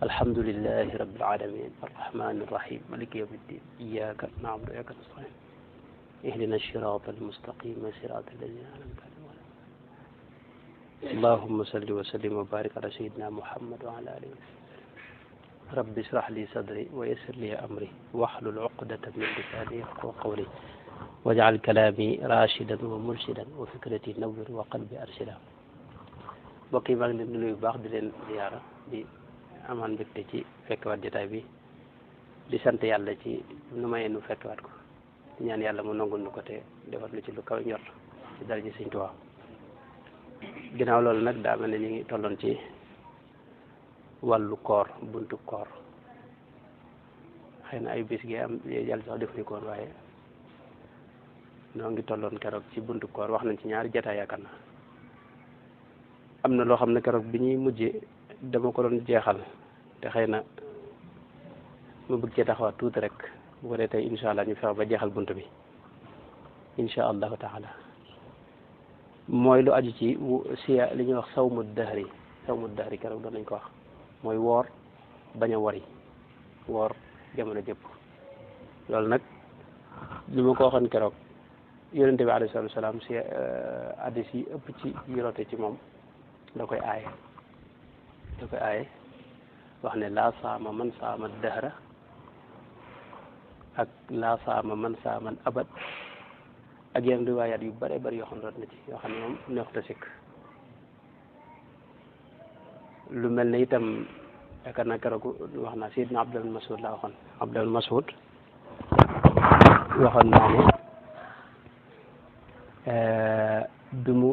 الحمد لله رب العالمين الرحمن الرحيم مالك يوم الدين إياك نعبد وإياك نستعين اهدنا الصراط المستقيم صراط الذين أنعمت عليهم اللهم صل وسلم وبارك على سيدنا محمد وعلى آله وسلم رب اشرح لي صدري ويسر لي أمري واحلل عقدة من لساني يفقهوا قولي واجعل كلامي راشدا ومرشدا وفكرتي نور وقلبي أرشدا bokki maa ngi leen di nuyu bu baax di leen ziyaara di amaan mbégte ci fekkewaat jotaay bi di sant yàlla ci nu mayee nu fekkewaat ko di ñaan yàlla mu nangul nu ko te defal lu ci lu kaw njort ci dara ji Sëñ Tuubaa ginnaaw loolu nag daa mel ne ñu ngi tolloon ci wàllu koor buntu koor xëy na ay bis gi am yàlla sax defuñu ko woon waaye noo ngi tolloon keroog ci buntu koor wax nañ ci ñaari jotaay yaakaar na am na loo xam ne keroog bi ñuy mujjee dama ko doon jeexal te xëy na mu bëgg cee taxawaat tuuti rek bu ko dee tey incha allah ñu fexe ba jeexal bunt bi incha allahu taala mooy lu aju ci siya li ñuy wax sawmu dahri keroog doon nañ ko wax mooy woor bañ a wari woor jamono jëpp loolu nag li ma ko waxoon keroog yonente bi alayhi salaatu wa salaam si addis yi ëpp ci yirote ci moom da koy aaye wax ne laa saama man saama dahra ak laa saama man saama abad ak yenn riwaayaat yu bare bari yoo xam ne rot na ci yoo xam ne moom neexut a sikk lu mel ne itam yaakaar naa keroog wax naa Seydina Abdul Mas'ud laa waxoon Abdul Mas'ud waxoon naa ne bi mu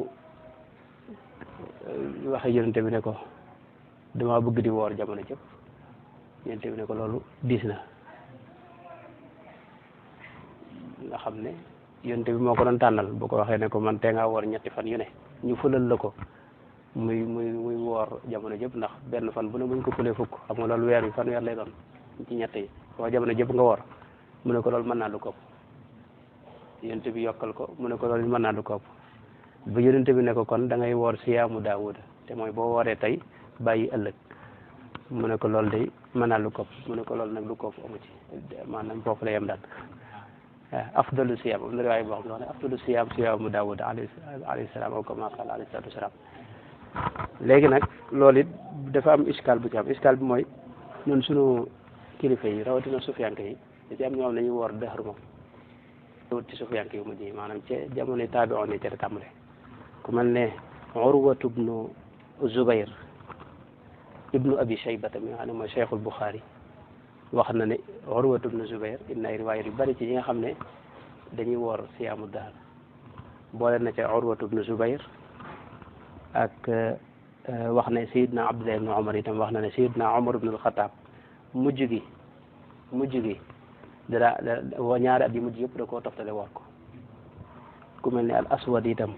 waxee yonente bi ne ko dama bëgg di woor jamono jëpp yonente bi ne ko loolu diis na nga xam ne yonente bi moo ko doon tànnal boo ko waxee ne ko man tee ngaa woor ñetti fan yu ne ñu fulal la ko muy woor jamono jëpp ndax benn fan bu ne buñ ko fulee fukk xam nga loolu weer bi fan weer lay doon ci ñett yi wax jamono jëpp nga woor mu ne ko loolu mën naa lu kopp yonente bi yokkal ko mu ne ko loolu mën naa lu kopp ba yonente bi ne ko kon da ngay woor siyaamu daawuda te mooy boo wooree tey bàyyi ëllëg mu ne ko loolu day mën naa lu kopp mu ne ko loolu nag lu kopp amu ci maanaam foofu la yem daal afdalu siyaam am na riwaaya boo xam ne wax ne afdalu siyaam siyaamu daawuda alayhi salaam aw kama qaala alayhi salaatu wasalaam léegi nag loolu it dafa am iskaal bu ci am iskaal bi mooy ñun sunu kilifa yi rawatina sufiyanke yi da ci am ñoo xam ne ñu woor dëxër moom wut ci sufiyanke yi mujj yi maanaam ci jamono taabi'oon yi ca tàmbale ku mel ne Urwatu ibnu Zubayr ibnu Abi Shayba mi nga xam ne mooy Cheikhul Bukhari wax na ne Urwatu ibnu Zubayr indi ay riwaayat yu bari ci ñi nga xam ne dañuy woor siyaamu dahar boole na ca Urwatu ibnu Zubayr ak wax ne Seydina Abdullah ibnu Umar itam wax na ne Seydina Umar ibnu al-Khattab mujj gi ñaari at yi mujj yëpp da koo toftale woor ko ku mel ne al aswad itam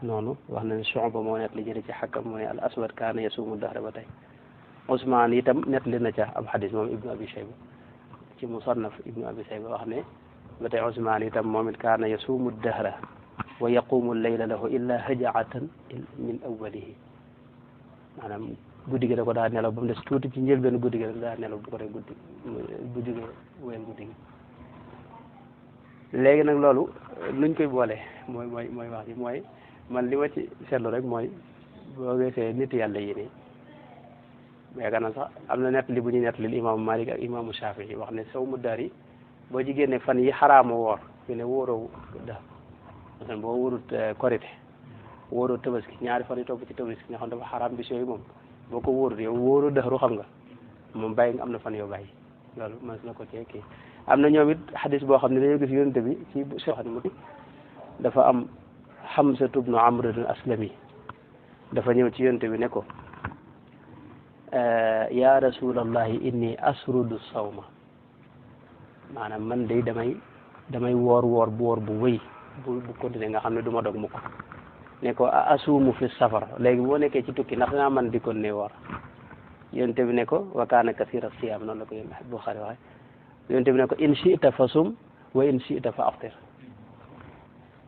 noonu wax na ne Shu'ba moo net li jële ci Hakam moo ne al aswad kaana yasuumu dahra ba tey Usmaan itam net li na ca ab xadis moom ibnu abi shayba ci musannaf ibnu abi shayba wax ne ba tey Usmaan itam moom it kaana yasuumu dahra wa yaqumu layla lahu illa hajaatan min awwalihi maanaam guddi gi da ko daa nelaw ba mu des tuuti ci njëlbeen guddi gi da daa nelaw bu ko dee guddi bu jógee wéyal guddi gi léegi nag loolu nuñ koy boole mooy wax ji mooy man li ma ci seetlu rek mooy boo gisee nit yàlla yi nii yaakaar naa sax am na nett li bu ñu nett li imaamu Malik ak imaamu Shafii wax ne sawmu dahri boo ci génnee fan yi xaraama woor fi ne wóoroo da masalan boo wóorut korite wóoroo tabaski ñaari fan yi topp ci tabaski nga xam dafa xaraam bis yooyu moom boo ko wóorut yow wóoroo dëxru xam nga moom bàyyi nga am na fan yoo bàyyi loolu mas na ko cee kii am na ñoom it xadis boo xam ne dañoo gis yonente bi ci Cheikh dafa am Hamzatu bnu Amr al-Aslami dafa ñëw ci yonente bi ne ko ya rasulallahi inni asrudu sawma maanaam man day damay woor bu wëy bu continuer nga xam ne du ma dog mukk ne ko asuumu fi safar léegi boo nekkee ci tukki ndax dinaa man di continuer woor yonente bi ne ko wa kaana kasira siyaam noonu la ko yéen Buxaari waxe yonente bi ne ko in shi'ta fa sum wa in shi'ta fa aftir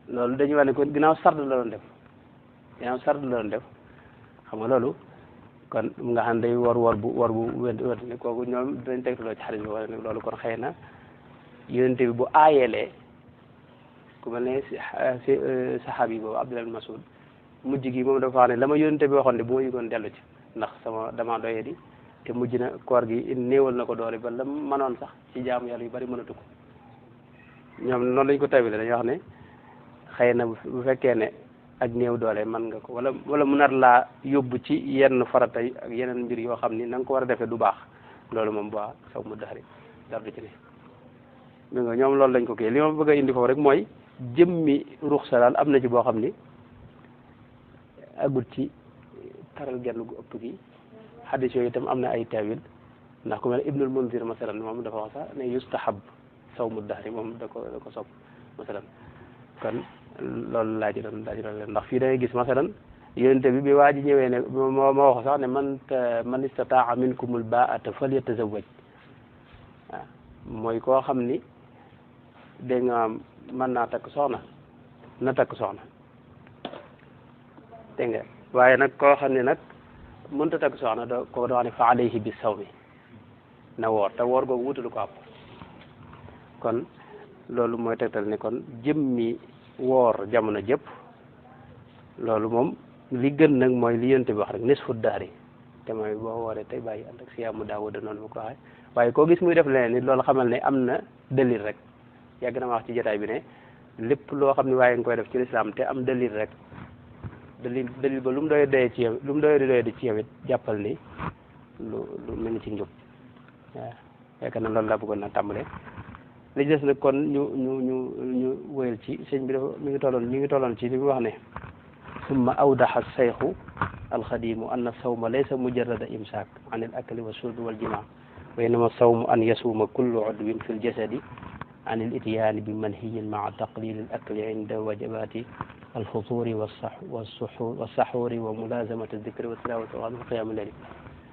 loolu dañuy wax ne ko ginnaaw sard la doon def xam nga loolu kon nga xam day war bu wér ne kooku ñoom dinañ tegtaloo ci xadis bi wala ne loolu kon xëy na yonent bi bu aayelee ku mel ne si saxaabi boobu Abdullah ibn Mas'ud mujj gi moom dafa wax ne la ma yonent bi waxoon ne bu ma yëgoon dellu ci ndax dama doye di te mujj na koor gi néewal na ko doole ba la mënoon sax ci jaamu yàlla yu bari mënatu ko ñoom noonu lañ ko tawile dañuy wax ne xëy na bu fekkee ne ak néew doole mën nga ko wala mu nar laa yóbbu ci yenn farata yi ak yeneen mbir yoo xam ni na nga ko war a defee du baax loolu moom bu saw mu daxari dara du ci ne mi nga ñoom loolu lañ ko kii li ma bëgg a indi foofu rek mooy jëmmi ruxsa daal am na ci boo xam ni agut ci taral genn gu ëpp gi xaddis yooyu itam am na ay tawil ndax ku mel ne Ibnul Munzir masalan moom dafa wax sax ne yustahab sawmu dahri moom da ko sopp masalan kon loolu laa ci doon leen ndax fii da ngay gis masalan yonente bi waa ji ñëwee ne ma wax sax ne man istataa minkumul baata falyatazawwaj waaw mooy koo xam ni dégg nga mën naa takk soxna na takk soxna dégg nga waaye nag koo xam ne nag mënta takk soxna ko doo xam ne fa alayhi bi sawmi na woor te woor googu wutalu ko àpp kon loolu mooy tegtal ne kon jëmmi woor jamono jëpp loolu moom li gën nag mooy li yonent bi wax rek nisfu dahri te mooy boo wooree tey bàyyi ànd ak siyaamu Daawuda noonu ma ko waxee waaye koo gis muy def leneen nit loolu xamal ne am na dalil rek yàgg na ma wax ci jotaay bi ne lépp loo xam ne waaye nga koy def ci lislaam te am dalil rek dalil ba lu mu doy doyee ci yow lu mu doy di ci yow it jàppal ni lu mel ni ci njub waaw yaakaar na loolu laa bëggoon na tàmbale li des nag kon ñu wéyal ci sëñ bi dafa mi ngi tolloon ci li mu wax ne summa awdaxa sayxu alxadimu anna sawma laysa mujarrada imsaak an il akli wa shurbi wal jimaa wa innama sawmu an yasuuma kullu udwin fi ljasadi an il ityaani bi manhiyin maa taqlil al akli inda wajabati alfuturi walsaxuuri wa mulazamati aldicri wa tilawati alquran wa qiyaamu layli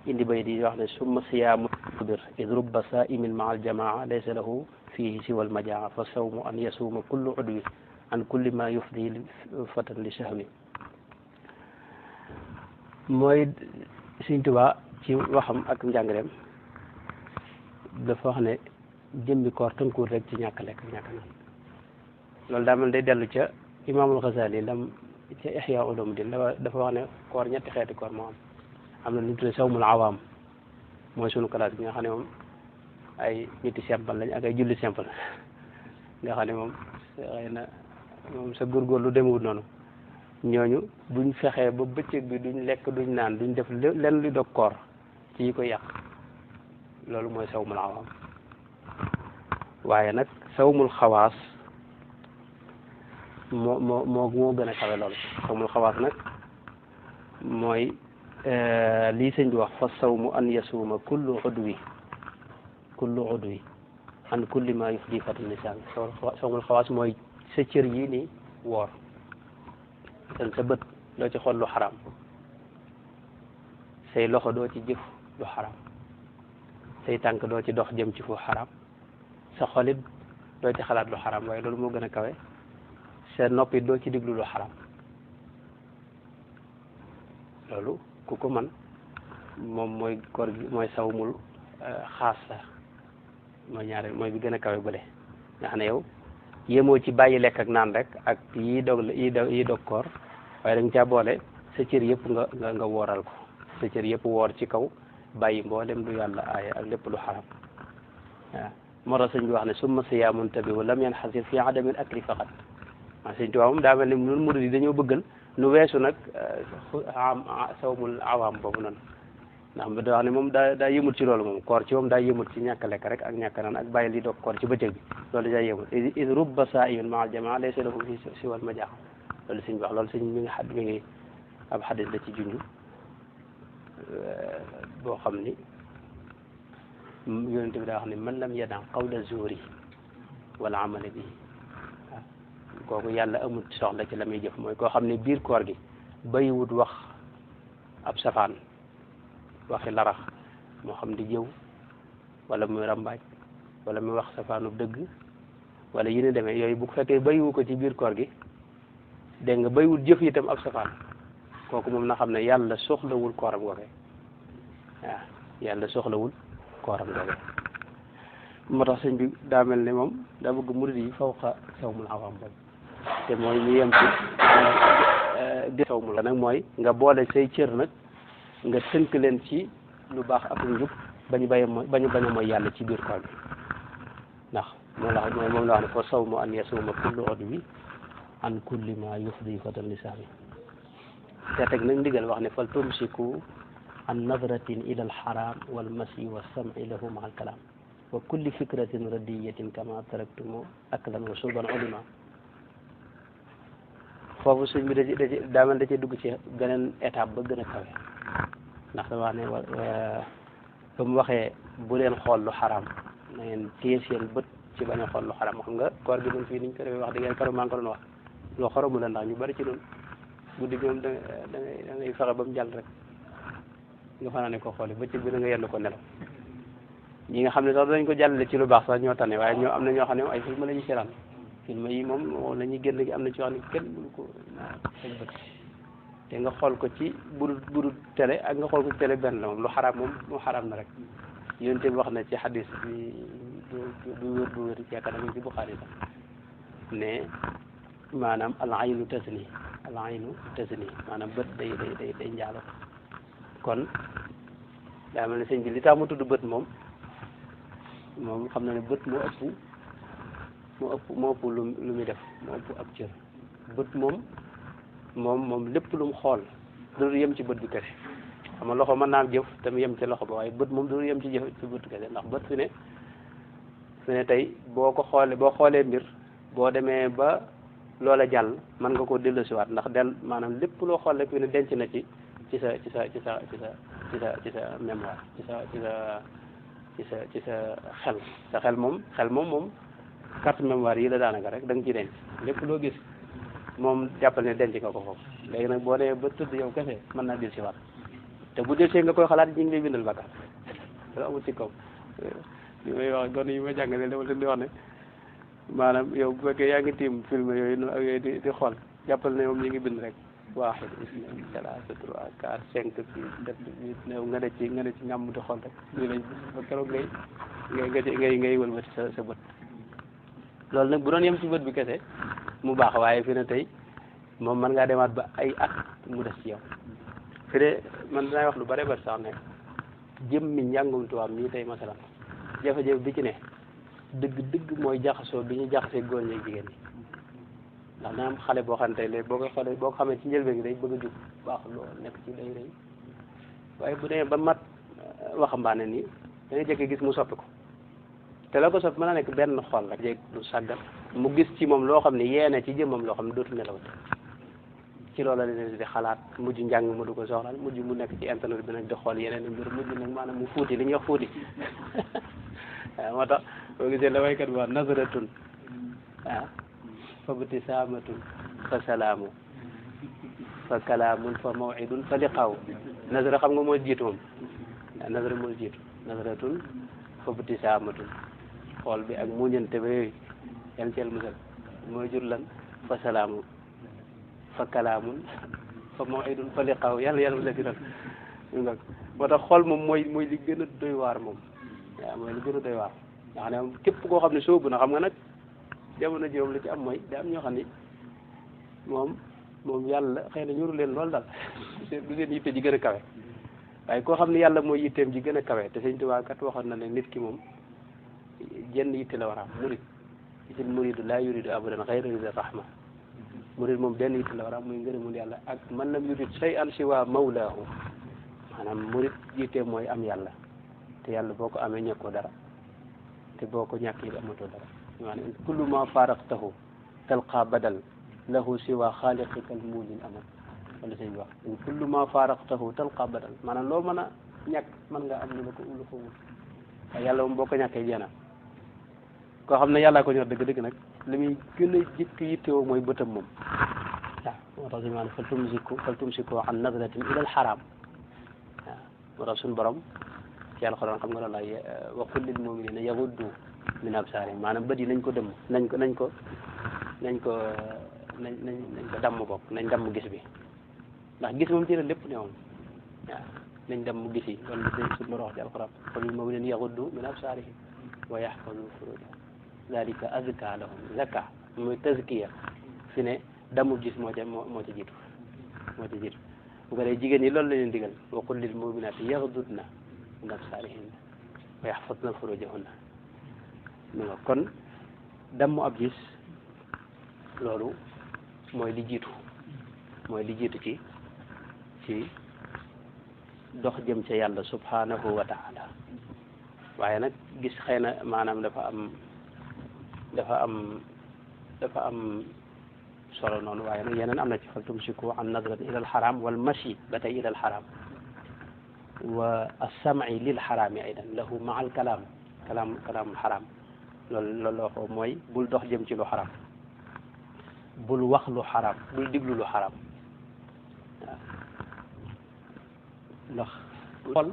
indi bay di wax ne summa siyaamu bir id rubba saimin maa aljamaa laysa lahu fihi siwa almajaa fa sawmu an yasuuma kullu udwi an kulli ma yufdi fatan li sahwi mooy Sëñ Tuubaa ci waxam ak njàngaleem dafa wax ne jëmbi koor tënkuwut rek ci ñàkk lekk ñàkk naan loolu daa mel day dellu ca imaamul Xasaali lam ca Ihyaa Ulumuddin dafa wax ne koor ñetti xeeti koor moo am na lu ñu tuddee sawmul awaam mooy sunu classe bi nga xam ne moom ay niti simple lañ ak ay julli simple nga xam ne moom xëy na moom sa góorgóorlu demewut noonu ñooñu buñ fexee ba bëccëg bi duñ lekk duñ naan duñ def lenn lu dog koor ci yi ko yàq loolu mooy sawmul awaam waaye nag sawmul xawaas moo gën a kawe loolu sawmul xawaas nag mooy lii sëñ bi wax fa sawmu an yasuuma kullu udwi an kulli ma yufdi fatan lisaan sawmul xawaas mooy sa cër yi ni woor sa bët doo ci xool lu xaraam say loxo doo ci jëf lu xaraam say tànk doo ci dox jëm ci fu xaraam sa xolit doo ci xalaat lu xaraam waaye loolu moo gën a kawe sa noppi doo ci diglu lu xaraam loolu ku ko man moom mooy koor gi mooy sawmul xaas sa mooy ñaareel mooy bi gën a kawe bële nga xam ne yow yéemoo ci bàyyi lekk ak naan rek ak yi dog koor waaye dañ caa boole sa cër yëpp nga wooral ko sa cër yëpp woor ci kaw bàyyi mboolem lu yàlla aaya ak lépp lu xaram waaw moo tax sëñ bi wax ne summa siyaamun tabihu lam yanxasir fi adamil akli faqat waaw sëñ Tuubaa moom daa mel ni ñun murid yi dañoo bëggal nu weesu nag sawmul awaam boobu noonu ndax da wax ne moom daa yëmut ci loolu moom koor ci moom daa yëmut ci ñàkk lekk rek ak ñàkk naan ak bàyyi li doog koor ci bëccëg bi loolu daa yëmut id rubba saa'imin maa aljamaa laysa lahu fi siwal majaa loolu sëñ wax loolu sëñ mi ngi ab xadis la ci junj boo xam ni yonente bi daa wax ne man lam yada qawla zuuri wala amala bi waaw kooku yàlla amut soxla ci la muy jëf mooy koo xam ne biir koor gi bayiwut wax ab safaan waxi larax moo xam di jëw wala muy rambaaj wala muy wax safaanu dëgg wala yi ni demee yooyu bu fekkee bayiwu ko ci biir koor gi dégg nga bayiwul jëf itam ab safaan kooku moom na xam ne yàlla soxlawul kooram googee waaw yàlla soxlawul kooram googu moo tax sëñ bi daa mel ne moom daa bëgg murid yi fawqa sawmul awaam boobu te mooy ñu yem ci di sawmul nag mooy nga boole say cër nag nga tënk leen ci lu baax ak njub bañu bañ a mooy yàlla ci biir koor bi ndax moom la wax ne fa sawmu an yasuma kullu udwi an kulli ma yufdi fatan lisaani te teg nag ndigal wax ne fal tumsiku an nadratin ila al haram wal masi wa sam'i lahu ma al kalam wa kulli fikratin radiyatin kama taraktumu aklan wa shurban ulima foofu sëñ bi daa mel da cee dugg ci beneen étape ba gën a kawe ndax da wax ne ba mu waxee bu leen xool lu xaraam na ngeen téye seen bët ci bañ a xool lu xaraam xam nga koor gi ñun fii niñ ko defee wax dëgg yàlla keroog maa ngi ko doon wax loo xoromu la ndax ñu bari ci noonu guddi gi moom da ngay fexe ba mu jàll rek nga fanaane ko xooli bëccëg bi da nga yenn ko nelaw ñi nga xam ne sax dañ ko jàllale ci lu baax sax ñoo tane waaye am na ñoo xam ne ay film la ñuy seetaan film yi moom la ñuy génn gi am na ci wax ne kenn mënu ko teg bët te nga xool ko ci budul télé ak nga xool ko ci télé benn la moom lu xaraam moom mu xaraam na rek yonent bi wax na ci xadis bi du wér ci yaakaar naa ci Buxaari sax ne maanaam al aynu tasni maanaam bët day njaalo kon daa mel ne sëñ bi li tax mu tudd bët moom xam na ne bët moo ëpp lu muy def moo ëpp ab cër bët moom lépp lu mu xool du yem ci bët bi kese xam nga loxo mën naa jëf te mu yem ci loxo ba waaye bët moom du yem ci jëf ci bët kese ndax bët fi ne tey boo xoolee mbir boo demee ba loola jàll mën nga koo delloosiwaat ndax maanaam lépp loo xool rek fi ne denc na ci sa mémoire ci sa xel moom carte mémoire yi la daanaka rek da nga ciy denc lépp loo gis moom jàppal ne denc nga ko foofu léegi nag boo demee ba tëdd yow kese mën naa dellusiwaat te bu delsee nga koy xalaat ñu ngi lay bindal bakkaar loolu amul ci kaw li may wax gone yi ma jàngale dama leen di wax ne maanaam yow bu fekkee yaa ngi tiim film yooyu noonu ak yooyu di xool jàppal ne moom ñu ngi bind rek waaxid isnayn salaasa trois quatre cinq six sept huit neuf nga ne ci ñàmm di xool rek lii lañ ba keroog ngay wëlbati sa bët loolu nag bu doon yem ci bët bi kese mu baax waaye fi ne tey moom mën ngaa demaat ba ay at mu des ci yow fi de man dinaay wax lu bare bari sax ne jëmmi njàngum tubaab mii tey masalan jafe-jafe bi ci ne dëgg mooy jaxasoo bi ñu jaxasee góor ñi ak jigéen ñi ndax dana am xale boo xam ne tey léegi boo ko xamee ci njëlbeen gi day bëgg a jub baax lool nekk ci day rëy waaye bu demee ba mat waxambaane nii da ngay jëkk gis mu soppi ko te la ko soppi mën na nekk benn xool rek jéeg lu sàggat mu gis ci moom loo xam ne yeene ci jëmmam loo xam ne dootu nelawat ci loolu la leen di xalaat mujj njàng mu du ko soxlaal mujj mu nekk ci internet bi nag di xool yeneen mbir mujj nag maanaam mu fuuti li ñuy wax fuuti waaw moo tax boo gisee la waykat bi wax nazratun waaw fa btisaamatun fa salaamu fa kalaamun fa mawidun fa liqaaw nazra xam nga moo jiitu moom waaw nazra moo jiitu nazratun fa btisaamatun xool bi ak muñante ba yooyu yal ceel musal mooy jur lan fa salaamu fa kalaamun fa mawidun fa liqaaw yàlla musal ci dal moo tax xool moom mooy li gën a doy waar moom waaw mooy li gën a doy waar nga xam ne moom képp koo xam ne soobu na xam nga nag jamono ji moom la ci am mooy da am ñoo xam ne moom yàlla xëy na ñoru leen lool daal du seen yitte ji gën a kawe waaye koo xam ne yàlla mooy yitteem ji gën a kawe te sëñ Tuubaa kat waxoon na ne nit ki moom jenn yitte la war a am murid isil muridu laa yuridu abadan xayra rida rahma murid moom benn yitte la war a am muy ngërëmul yàlla ak man lam yurid shay'an siwa mawlaahu maanaam murid yitteem mooy am yàlla te yàlla boo ko amee ñàkkoo dara te boo ko ñàkk yi amatoo dara maanaam kullu ma faraqtahu talqa badal lahu siwa xaaliqika almuulil amal wala sëñ wax kullu ma faraqtahu talqa badal maanaam loo mën a ñàkk mën nga am lu ko wut waaye yàlla moom boo ko ñàkkee jeena koo xam ne yàllaa ko ñor dëgg-dëgg nag li muy gën a jëkk yittewoo mooy bëtam moom waaw moo tax maanaam fal tumsiku an nadratin ila al xaraam waaw moo tax suñu borom ci alxuraan xam nga loolu laay wa qul lil muminina yaghuddu min absaarihim maanaam bët yi nañ ko dëmm nañ ko damm bopp nañ damm gis bi ndax gis moom ci la lépp ne moom waaw nañ dem mu gisi loolu dañ suñu borom wax ci alquran qul lil mu'minina yaghuddu min absarihim wa yahfazu furujahum zalika azka lahum zakka muy tazkiya fi ne damu gis moo ci jiitu bu ko dee jigéen ñi loolu la leen digal wa qul lil mu'minati yaghdudna min absarihinna wa yahfazna furujahunna kon damu ab gis loolu mooy li jiitu ci dox jëm ca yàlla subhanahu wa taala waaye nag gis xëy na maanaam dafa am solo noonu waaye nag yeneen am na ci fal tumsiku an nadratin ila al xaram wal mashi ba tey ila al xaram wa as-sam'i lil xarami aydan lahu ma al kalaam xaram loolu la waxoo mooy bul dox jëm ci lu xaram bul wax lu xaram bul diglu lu xaram waaw ndax xol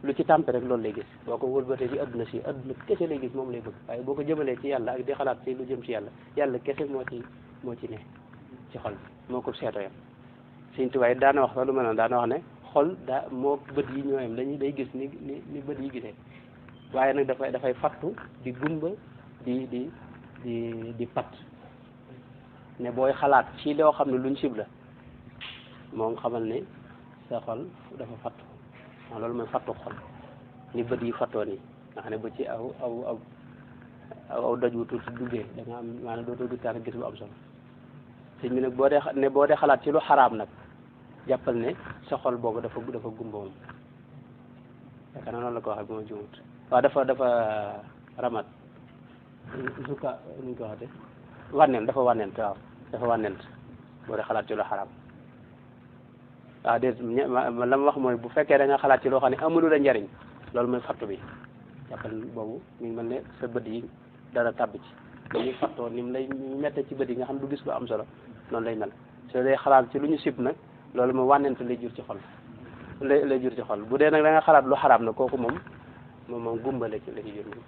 lu ci tàmpe rek loolu lay gis boo ko wëlbatee ci adduna kese lay gis moom lay bëgg waaye boo ko jëmalee ci yàlla ak di xalaat ci lu jëm ci yàlla kese moo ci ne ci xol bi moo ko seeto yam Sëñ Tuubaa daana wax sax lu mel noonu daana wax ne xol moo bët yi ñooyam day gis ni bët yi gisee waaye nag dafay fattu di gumba di pat ne booy xalaat ci loo xam ne luñ sib la moom xamal ne sa xol dafa fattu waaw loolu mooy fattu xol ni bët yi fattoo nii nga xam ne ba ci aw doj wu tuuti duggee da nga am maanaam dootoo gis daanaka gis lu am solo sëñ bi nag boo dee xalaat ci lu xaraam nag jàppal ne sa xol boobu dafa gumba moom yaakaar naa noonu la ko waxee bu ma jumut waaw dafa ramat suka nuñ ko waxate dafa wànnent waaw dafa wànnent boo dee xalaat ci lu xaraam waaw déet la ma wax mooy bu fekkee da nga xalaat ci loo xam ne amulu la njariñ loolu mooy fattu bi jàppal boobu mi ngi mel ne sa bët yi dara tàbb ci dañuy fattoo ni mu lay mette ci bët yi nga xam ne du gis lu am solo noonu lay mel soo dee xalaat ci lu ñu sib nag loolu mooy wànnent lay jur ci xol lay jur ci xol bu dee nag da nga xalaat lu xaraam nag kooku moom gumbale ci la ci jur moom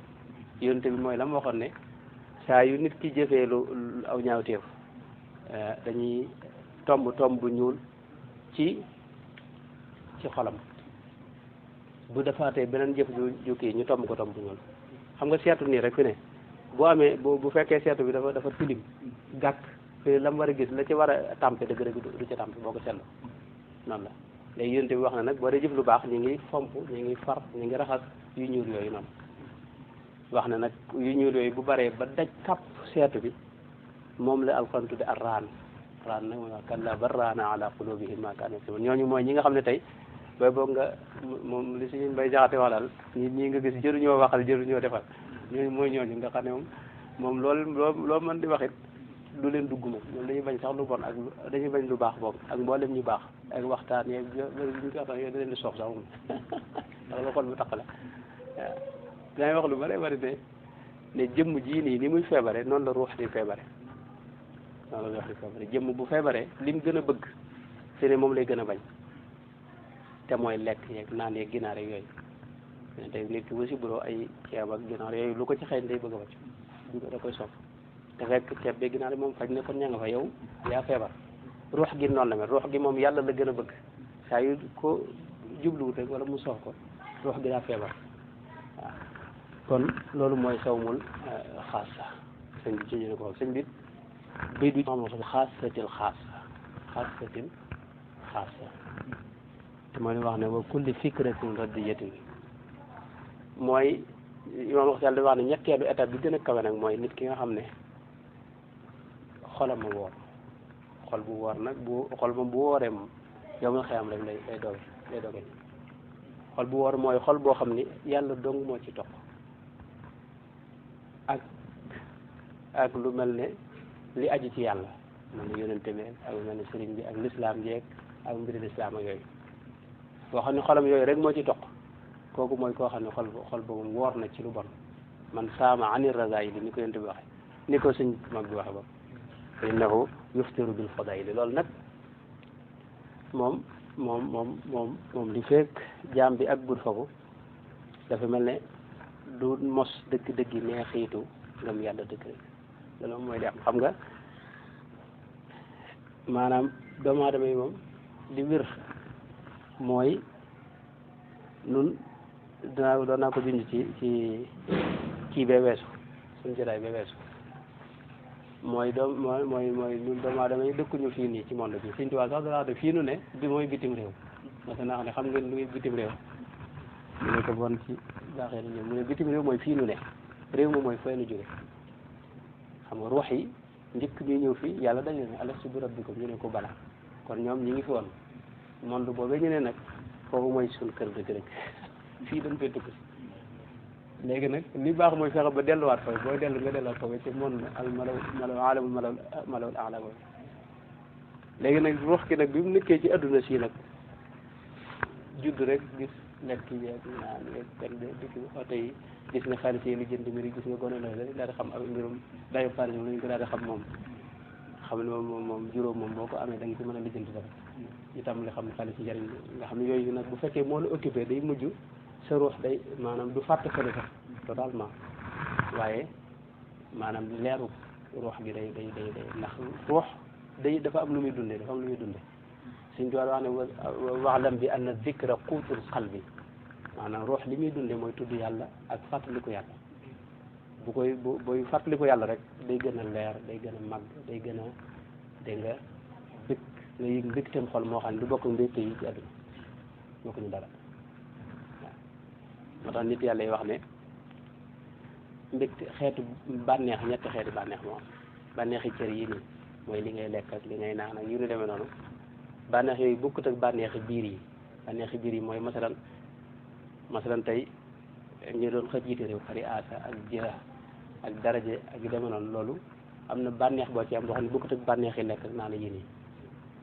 yonte bi mooy la ma waxoon ne saa yu nit ki jëfee lu aw ñaawteef dañuy tomb bu ñuul ci xolam bu defaatee beneen jëf ju kii ñu tomb ko tomb bu ñuul xam nga seetu nii rek fi ne boo amee bu fekkee seetu bi dafa tilim gàkk fi la mu war a gis la ci war a tàmpe dëgg-dëgg du ca tàmpe boo ko seetlu noonu la léegi yonte bi wax na nag boo dee jëf lu baax ñu ngi fomp ñu ngi far ñu ngi raxas yu ñuul yooyu noonu wax na nag yu ñuul yooyu bu baree ba daj kàpp seetu bi moom la alxuraan tudde ar-raan nag mooy wax kallaa bal raana ala qulubihim ma kaanu yaksibun ñooñu mooy ñi nga xam ne tey booy boog nga moom li suñu mbay jaxate wax daal ñii nga gis jëruñoo waxal jëruñoo defal ñooñu nga xam ne moom loolu mën di waxit du leen dugg moom ñoom dañuy bañ sax lu bon ak dañuy bañ lu baax boog ak mboolem ñu baax ak waxtaan yeeg ñu ko waxtaan yooyu da leen di soof sax moom ndax la xol bu taq la waaw dangay wax lu bari ne jëmm jii nii ni muy feebare noonu la ruux di feebare noonu la ruux di feebare jëmm bu feebaree lim gën a bëgg te ne moom lay gën a bañ te mooy lekk yeeg naan yeeg ginaar yeeg yooyu tey nit ki bu si buroo ay ceeb ak ginaar yooyu lu ko ci xëy day bëgg a wàcc da koy soof te fekk ceeb bi ginaar yi moom faj ne kon ña nga fa yow yaa feebar ruux gi noonu la mel ruux gi moom yàlla la gën a bëgg saa yu ko jubluwut rek wala mu soof ko ruux gi daa feebar waaw kon loolu mooy sawmul xaasa sëñ bi ci ñu ne ko sëñ bi bay du moom xaasatil xaasa te mooy li wax ne wa kulli fikratin radiyatin mooy yoon wax yàlla di wax ne ñetteelu étape bi gën a kawe nag mooy nit ki nga xam ne xolam a woor xol bu woor nag xol moom bu wooree moom yow ma xëyam rek lay doge xol bu woor mooy xol boo xam ni yàlla dong moo ci topp ak lu mel ne li aju ci yàlla mel ne yonente bi ak lu mel ne sëriñ bi ak lislaam jeeg ak mbiri lislaam ak yooyu boo xam ne xolam yooyu rek moo ci toq kooku mooy koo xam ne xol boobu woor na ci lu bon man saama anir razaili ni ko yonente bi waxe ni ko sëñ mag bi waxe ba fa innahu yuftiru bil fadaili loolu nag moom li fekk jaam bi ak gud foofu dafa mel ne du mos dëgg-dëgg neexiitu ngëm yàlla dëgg rek loolu mooy li am xam nga maanaam doomu aadama yi moom di wér mooy nun doon naa ko junj ci kii bee weesu suñu jotaay bee weesu mooy ñun doomu aadama yi dëkkuñu fii nii ci monde bi Sëñ Tuubaa sax dana wax ne fii nu ne bi mooy bitim réew parce que naa xam ne xam ngeen lu ngi bitim réew mu ne ko bon ci baaxee na ñëw mu ne bitim réew mooy fii nu ne réew mi mooy fay nu jóge xam nga ruux yi njëkk ñuy ñëw fii yàlla dañu ne alastu bi rabbikum ñu ne ko bala kon ñoom ñi ngi fi woon monde boobee ñu ne nag foofu mooy suñu kër dëgg-dëgg fii dañ fay tukki léegi nag li baax mooy fexe ba delluwaat foofu booy dellu nga delluwaat foofu ci monde al malaw alamul malaw ala boobu léegi nag ruux ki nag bi mu nekkee ci adduna si nag judd rek gis lekk yeeg naan yeeg benn dikk oto yi gis nga xaalis yi li jënd mbiri gis nga gone na daal di xam ak mbirum dayu xaalis moom lañu ko daal di xam moom xam ne moom juróom moom boo ko amee da nga ci mën a lijjanti dara itam li xam ne xaalis yi njëriñ nga xam ne yooyu nag bu fekkee moo la occupé day mujj sa ruux day maanaam du fàtte fële sax totalement waaye maanaam leeru ruux gi day ndax ruux day dafa am lu muy dundee dafa am lu muy dundee suñ doon wax ne waxlam bi anna zikra quutul qalbi maanaam ruux li muy dundee mooy tudd yàlla ak fàttaliku yàlla bu koy booy fàttaliku yàlla rek day gën a leer day gën a màgg day gën a dégg nga bëgg nga yëg mbégteem xol moo xam ne du bokk mbégte yi ci àdduna bokkuñu dara waaw moo tax nit yàlla yi wax ne mbégte xeetu bànneex ñetti xeeti bànneex moo am bànneexi cër yi nii mooy li ngay lekk ak li ngay naan ak yu ñu demee noonu bànneex yooyu bokkut ak bànneexi biir yi mooy masalan tey ñu doon xëj jiite réew xari aasa ak jira ak daraje ak yu demee noonu loolu am na bànneex boo ci am boo xam ne bokkut ak bànneexi lekk ak naan yi nii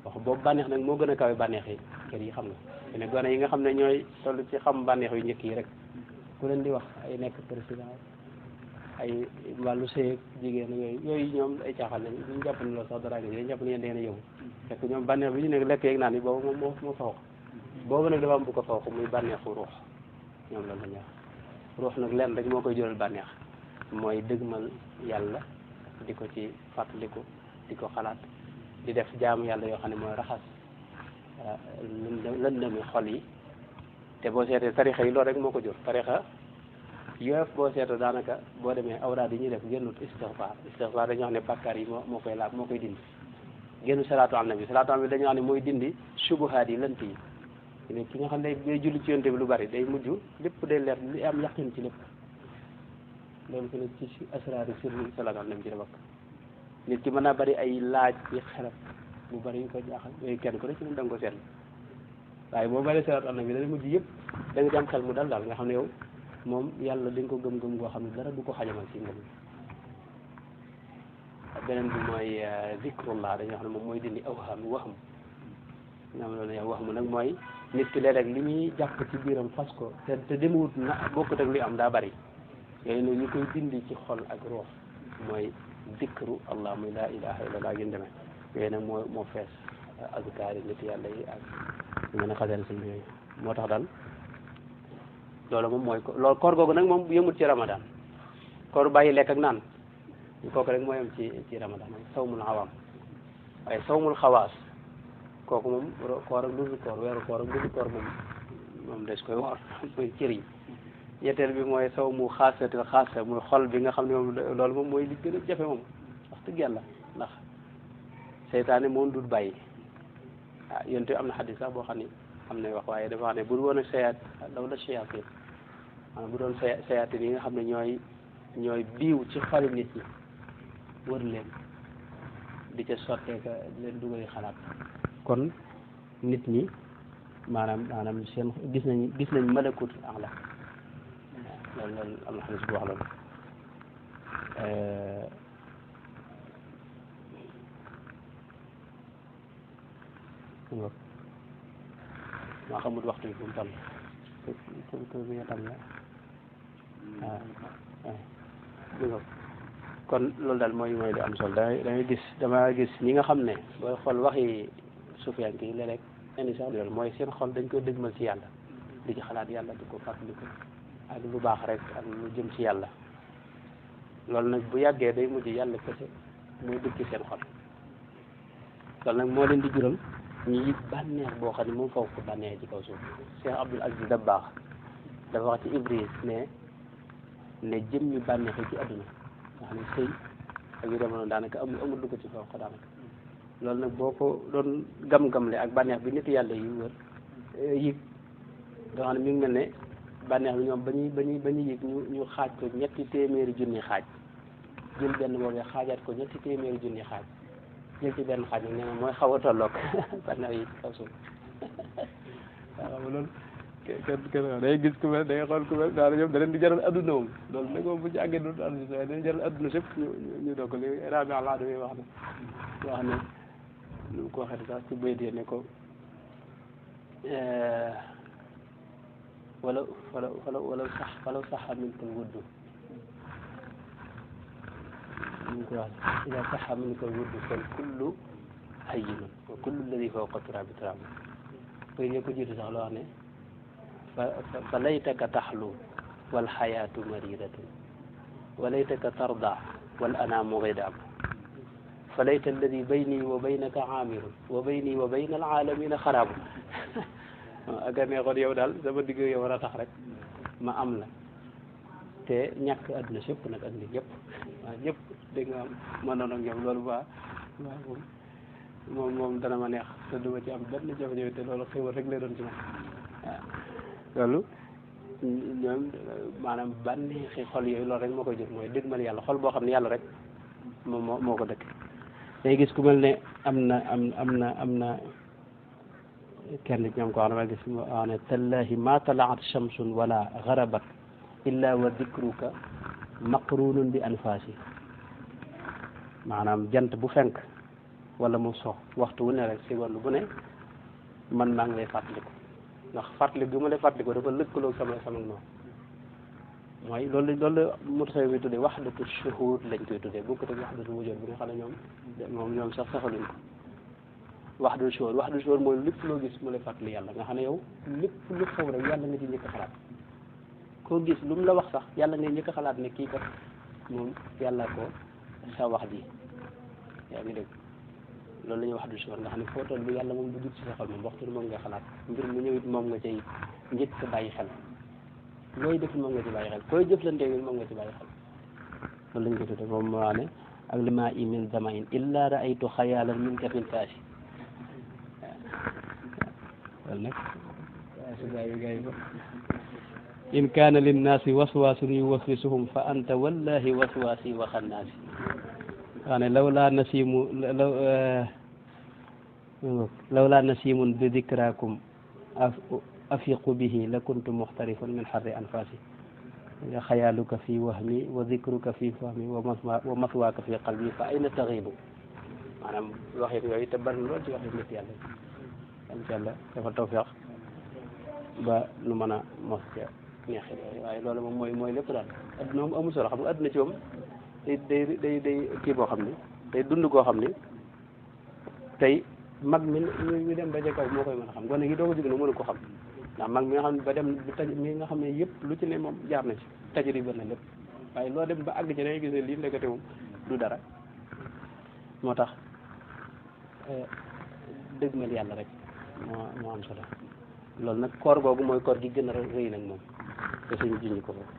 wax boobu bànneex nag moo gën a kawe bànneexi cër yi xam nga ne gone yi nga xam ne ñooy toll ci xam bànneex yu njëkk yi rek ku leen di wax ay nekk président ay wàllu sëy jigéen yooyu ñoom ay caaxaan lañ duñ jàpp ne loolu sax dara ngi dañ jàpp ne yéen da ngeen a yëngu fekk ñoom bànneex bi ñu nekk lekk yeeg naan yi boobu moom moo fawx boobu nag dafa am bu ko fawx muy bànneexu ruux ñoom loolu la ñuy wax ruux nag lenn rek moo koy jural bànneex mooy dëgmal yàlla di ko ci fàttaliku di ko xalaat di def jaamu yàlla yoo xam ne mooy raxas lëndëmi xol yi te boo seetee tarixa yi loolu rek moo ko jur tarixa yëpp boo seetoo daanaka boo demee awraad yi ñuy def génnut istixfaar dañoo xam ne bàkkaar yi moo koy laab moo koy dindi génnu salaatu ala nabi dañoo xam ne mooy dindi subuhaat yi lënt yi ki nga xam ne day julli ci yonte bi lu bari day mujj lépp day leer li am yaqin ci lépp loolu ko ne ci asraari sirri salaatu ala nabi ci la bokk nit ki mën naa bari ay laaj yi xelam bu bari yu ko jaaxal yooyu kenn ko ne ci ñun da nga ko seetlu waaye boo bari salaatu ala nabi day mujj yëpp da nga ci am xel mu dal daal nga xam ne yow moom yàlla dañ ko gëm-gëm goo xam ne dara du ko xajamal ci ngëm beneen bi mooy zikrullah dañoo xam ne moom mooy dindi awham waxam nga xam ne yow wax mu nag mooy nit ki léeg-léeg li muy jàpp ci biiram fas ko te demewut na bokkut ak li am daa bari yooyu nag ñu koy dindi ci xol ak ruux mooy zikru allah muy laa ilaha illallah gën demee yooyu nag moo fees azkaar yi nit yàlla yi ak ñu mën a xasal si yooyu moo tax daal loolu moom mooy loolu koor googu nag moom yëmut ci ramadan koor bàyyi lekk ak naan kooku rek mooy am ci ramadan sawmul awam waaye sawmul xawaas kooku moom koor ak lusu koor weeru koor ak lusu koor moom des koy woor mooy cëriñ ñetteel bi mooy sawmu xaasatil xaasa muy xol bi nga xam ne moom loolu moom mooy li gën a jafe moom wax dëgg yàlla ndax seytaane moom dul bàyyi yonte am na xadis sax boo xam ne am nay wax waaye dafa wax ne bu woon ak sayaat law la shayatin maanaam bu doon sayaatin yi nga xam ne ñooy biiw ci xoli nit ñi wër leen di ca sottee ka leen dugal xalaat kon nit ñi maanaam seen gis nañ malakut ala loolu am na xadis bu wax loolu maa xamul waxtu bi fu mu toll bi nga tam la waaw kon loolu daal mooy li am solo dama gis ñi nga xam ne booy xool waxi sufiyaan yi léeg-léeg indi sax loolu mooy seen xol dañ koy dëgmal ci yàlla di ci xalaat yàlla di ko fàttaliku ak lu baax rek ak lu jëm ci yàlla loolu nag bu yàggee day mujj yàlla kese mooy dëkk seen xol loolu nag moo leen di jural ñu yëg bànneex boo xam ne moom foofu ko bànneex ci kaw suuf Cheikh Abdoul Aziz Dabakh dafa wax ci Ibris ne jëmmi bànneex yi ci àdduna nga xam ne sëy ak yu demoon daanaka amul lu ko ci foofu daanaka loolu nag boo ko doon gam-gamle ak bànneex bi nit yàlla yu wër yëg nga xam ne mi ngi mel ne bànneex bi ñoom ba ñuy yëg ñu xaaj ko ñetti téeméeri junni xaaj jël benn boobee xaajaat ko ñetti téeméeri junni xaaj jël ci benn xaaj nag nee na mooy xaw a tolloog bànneex yi ci kaw suuf waaw xam nga loolu kenn day gis ku mel day xool ku mel daal ñoom da leen di jaral adduna moom loolu nag moom bu ci àggee dootu àdduna si waaye dañu jaral adduna sëpp ñu doog ko li rabi àllah dafay wax ne lu mu ko waxee sax ci bayt ne ko walaw saxa minka wuddu ñu ko wax ida saxa minka wuddu fal kullu hayyinun wa kullu alladi fawqa turabi turab koy ne ko jiitu sax loo wax ne fa laytaka taxlu wal xayaatu maridatun wa laytaka tarda wal anaamu gidaam fa layta alladi bayni wa baynaka aamirun wa bayni wa bayna alaalamina xaraabu ak a neexoon yow daal sama digg yow war a tax rek ma am la te ñàkk adduna sëpp nag ak nit yëpp waaw ñëpp dégg nga am mënoon ak ñoom loolu ba waaw moom dana ma neex te du ma ci am benn jafe-jafe te loolu xéwal rek lay doon ci man waaw loolu ñoom maanaam bànneexi xol yooyu loolu rek moo koy jur mooy dégmal yàlla xol boo xam ne yàlla rek moom moo ko dëkk day gis ku mel ne am na kenn ñoom ko wax na ma gis mu wax ne tallahi ma talaat shamsun wala garabat illa wa dikruka maqrunun bi anfasi maanaam jant bu fenk wala mu sox waxtu wu ne rek seconde bu ne man maa ngi lay fàttaliku ndax fàttali gi ma lay fàttaliku dafa lëkkaloo sama noonu mooy loolu mutasawi bi tuddee wahdatu shuhud lañ koy tuddee bokkut ak wahdatu wujud bi nga xam ne ñoom sax saxaluñ ko wahdatu shuhud mooy lépp loo gis mu lay fàttali yàlla nga xam ne yow lépp lu xew rek yàlla nga ci njëkk a xalaat koo gis lu mu la wax sax yàlla ngay njëkk a xalaat ne kii kat moom yàlla ko sa wax ji yaa ngi dégg loolu la ñuy wahdatu shuhud nga xam ne foo toll lu yàlla moom du dugg ci sa xol moom waxtu moom nga xalaat mbir mu ñëwit moom nga cay njëkk a bàyyi xel looy def moom nga ci bàyyi xel koy jëflante moom nga ci bàyyi xel loolu lañ ko tuddee moom moo wax ne ak lima i min zamain illa raaytu xayaalan min ka fil kaasi loolu nag su gaa yi ko in kaana linnaasi waswaasun yuwaswisuhum fa anta wallahi waswaasi wa xannaasi wax ne lawlaa nasimun bi dikrakum afiqu bihi la kuntu muxtarifan min xarri anfasi xayaaluka fi wahmi wa dikruka fi fahmi wa maswaaka fi qalbi fa ayna taxibu maanaam waxin yooyu te bari lool ci waxin nit yàlla incha allah dafa tawfeex ba nu mën a mos ca neexit yooyu waaye loolu moom mooy lépp daal adduna moom amul solo xam nga adduna ci moom day kii boo xam ne day dund koo xam ne tey mag mi dem ba ca kaw moo koy mën a xam gone gi doo ko jóg na mënu ko xam ndax mag mi nga xam ne ba dem mi nga xam ne yëpp lu ci ne moom jaar na ci tajriba na lépp waaye loo dem ba àgg ci day gis ne lii ndekete moom du dara moo tax dëgmal yàlla rek moo am solo loolu nag koor googu mooy koor gi gën a rëy nag moom te suñu junj ko foofu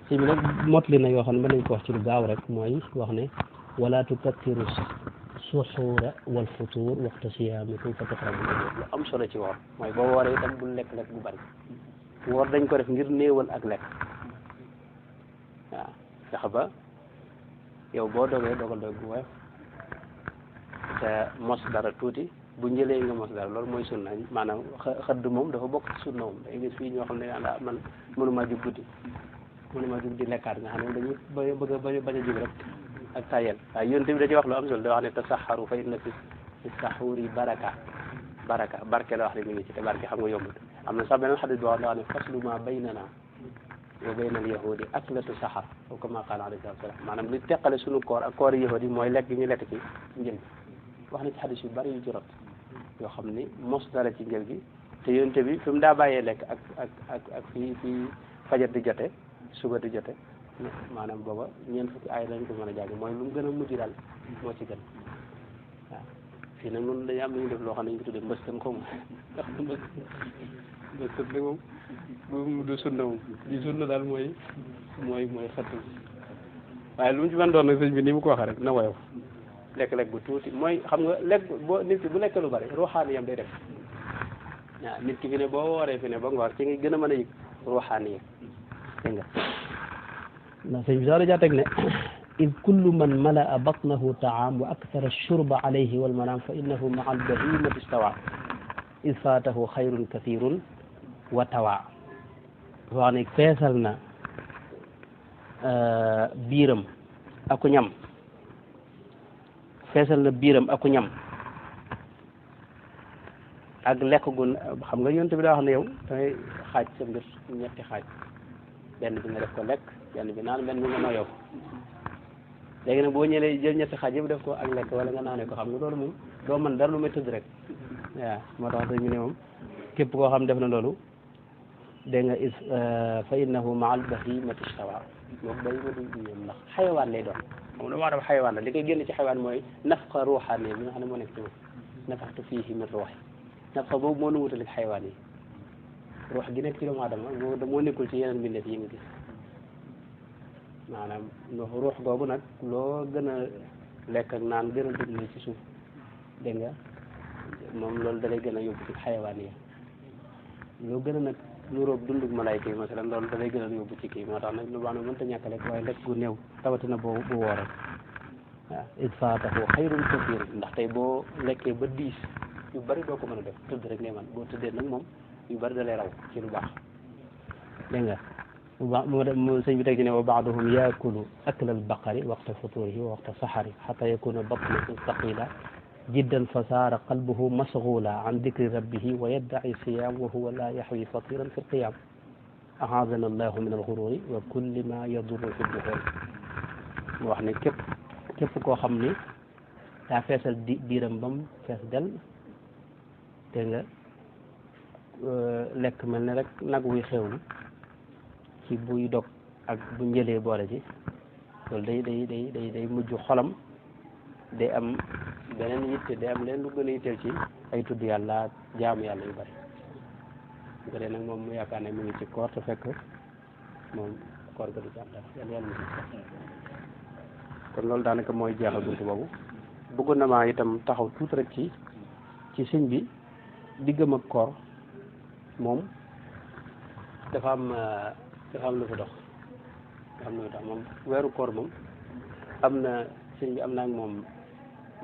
si bi nag motli na yoo xam ne mën nañ ko wax ci lu gaaw rek mooy wax ne wala tukattiru suxuura wal futuur waxta siyaamikum fa taqrabu lu am solo ci woor mooy boo wooree itam bul lekk bu bari woor dañ ko def ngir néewal ak lekk waaw fexe ba yow boo dogee dogal dog bu woyof te mos dara tuuti bu njëlee nga mos dara loolu mooy sunna maanaam xëdd moom dafa bokk ci sunna moom day gis fii ñoo xam ne anda man mënumaa jug guddi mënumaa jug di lekkaat nga xam ne dañuy bëgg a bañ a jug rek ak tayel waaye yonent bi da ci wax lu am solo da wax ne tasaxaru fa inna fi saxuuri barke la wax ne mi ngi ci te barke xam nga yombut am na sax beneen xadis boo xam ne wax ne faslu ma baynana wa bayna al yahudi aklatu saxar o kama qaala alayhi salatu wasalam maanaam li teqale suñu koor ak koor yahudi mooy lekk gi ñu lekk ci njël gi wax na ci xadis yu bari yu ci rot yoo xam ni mos dara ci njël gi te yonent bi fi mu daa bàyyee lekk ak fii fajar di jote suba di jote maanaam booba ñeent fukki ay lañ ko mën a jàng mooy lu mu gën a mujj daal moo ci gën waaw fii nag noonu dañu am lu ñu def loo xam ne ñu ko tuddee mbëstan xaw ma ndax mbëstan nag moom du sunna moom di sunna daal mooy xëttu waaye lu mu ci mën doon nag sëñ bi ni mu ko waxee rek na woyof lekk-lekk bu tuuti mooy xam nga lekk boo nit ki bu lekk lu bari ruuxaani yam day def waaw nit ki fi ne boo wooree fi ne ba ngoor ci nga gën a mën a yëg ruuxaani yam dégg nga ndax sëñ bi sax da jaa teg ne id kullu man malaa batnahu taam wa akthara shurba alayhi wal manaam fa innahu maa al bahimati stawa id faatahu xayrun kathirun wa tawa wax ne feesal na biiram aku ñam feesal na biiram aku ñam ak lekk gu xam nga yonent bi daa wax ne yow dangay xaaj sa mbir ñetti xaaj benn bi nga def ko lekk benn bi naan benn bi nga noyoo ko léegi nag boo ñëwee jël ñetti xaaj yëpp def ko ak lekk wala nga naanee ko xam nga loolu moom doo mën dara lu may tëdd rek waaw moo tax sëñ bi ne moom képp koo xam def na loolu dégg nga fa innahu maa al bahimati stawa moom day ma du ñoom ndax xayawaan lay doon moom damaa def xayawaan la li koy génn ci xayawaan mooy nafqa ruuxaani bi nga xam ne moo nekk ci moom nafaxtu fiihi min ruuxi nafqa boobu moo nu wutalik xayawaan yi ruux gi nekk ci doomu aadama moo nekkul ci yeneen mbindeef yi nga gis maanaam ruux googu nag loo gën a lekk ak naan gën a dund ci suuf dégg nga moom loolu dalay gën a yóbbu ci xayawaan yi loo gën a nag nuróog dundug malayka yi masalan loolu dalay gën a yóbbu ci kii moo tax nag lu baax nag mënta ñàkk lekk waaye lekk gu néew tawatina bu wooree waaw id faatahu xayrun kasiir ndax tey boo lekkee ba 10 yu bari doo ko mën a def tëdd rek ngay man boo tëddee nag moom yu bari dalay raw ci lu baax dégg nga mu sëñ bi teg ci ne wa baaduhum yaakulu akla albaqari waqta futurihi wa waqta saxari xata yakuna batnuhu saqila jiddan fa saara qalbuhu masgula an dicri rabbihi wa yaddaci siyam wa huwa la yaxwi fatiran fi lqiyam ahadana allahu min alxururi wa kulli ma yadurru fi duxul mu wax ne képp koo xam ni daa feesal biiram ba mu fees del te nga lekk mel ne rek nag wuy xewlu ci buy dog ak bu njëlee boole ci loolu day mujj xolam day am beneen yitte day am leen lu gën a yitteel ci ay tudd yàlla jaamu yàlla yu bari bu ko dee nag moom mu yaakaar ne mu ngi ci koor te fekk moom koor ga du ci am dara yàlla kon loolu daanaka mooy jeexal buntu boobu bëggoon na maa itam taxaw tuuti rek ci sëñ bi diggam ak koor moom dafa am lu fa dox dafa am lu tax moom weeru koor moom am na sëñ bi am na ak moom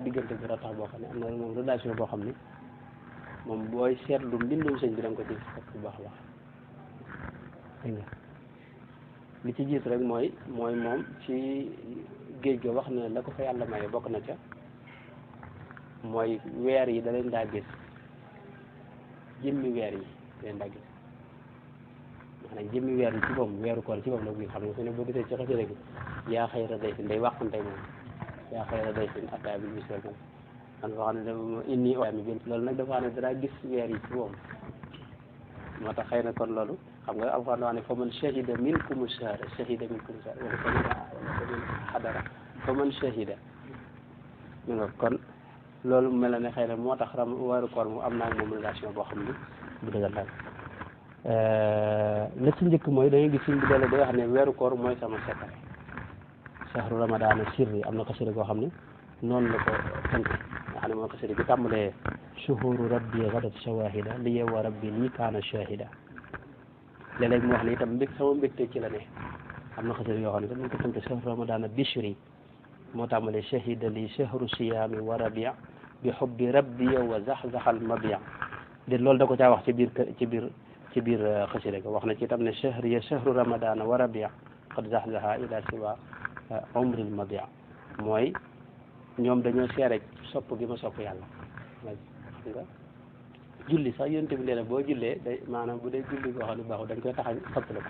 diggante bi tax boo xam ne am na moom relation boo xam ne moom booy seetlu mbindum sëñ bi da nga ko ci fekk bu baax a baax dégg nga li ci jiitu rek mooy moom ci géej ga wax na la ko fa yàlla maye bokk na ca mooy weer yi da leen daa gis jëmmi weer yi da leen daa gis maanaam jëmmi weer yi ci boppam weeru koor ci boppam la ko gis xam nga su ne boo gisee ci xasida gi yaa xayra dayfin day wàqante moom yaa xayra dayfin ataa bil bisri moom man foo xam ne dafa inni oami bi loolu nag dafa xam ne dara gis weer yi ci boppam moo tax xëy na kon loolu xam nga alxuraan wax ne fa man shahida minkum shahra shahida minkum shahra wala fa man xadara fa man shahida ñu nga kon loolu mel na ne xëy na moo tax weeru koor mu am naa moom relation boo xam ne bu dëggal daal la ci njëkk mooy dañuy gis suñ bi doole day wax ne weeru koor mooy sama secret shahru ramadana sirri am na xasida koo xam ne noonu la ko tënk nga xam ne moo xasida bi tàmbalee shuhuru rabbi gadat shawahida li yewa rabbi lii kaana shahida léeg-léeg mu wax ne itam sama mbégte ci la ne am na xasida yoo xam ne tam ñu ko tënk shahru ramadana bishri moo tàmbalee shahida li shahru siyaami wa rabia bi hubbi rabbi wa zaxzaxal mabia de loolu da ko caa wax ci biir xasida ga wax na ci itam ne shahri ya shahru ramadana wa rabia qad zaxzaxa ila siwa umril mabia mooy ñoom dañoo seere sopp gi ma sopp yàlla xam nga julli sax yonte bi nee na boo jullee day maanaam bu dee julli boo xam ne baaxul dañ koy taxañ soppali ko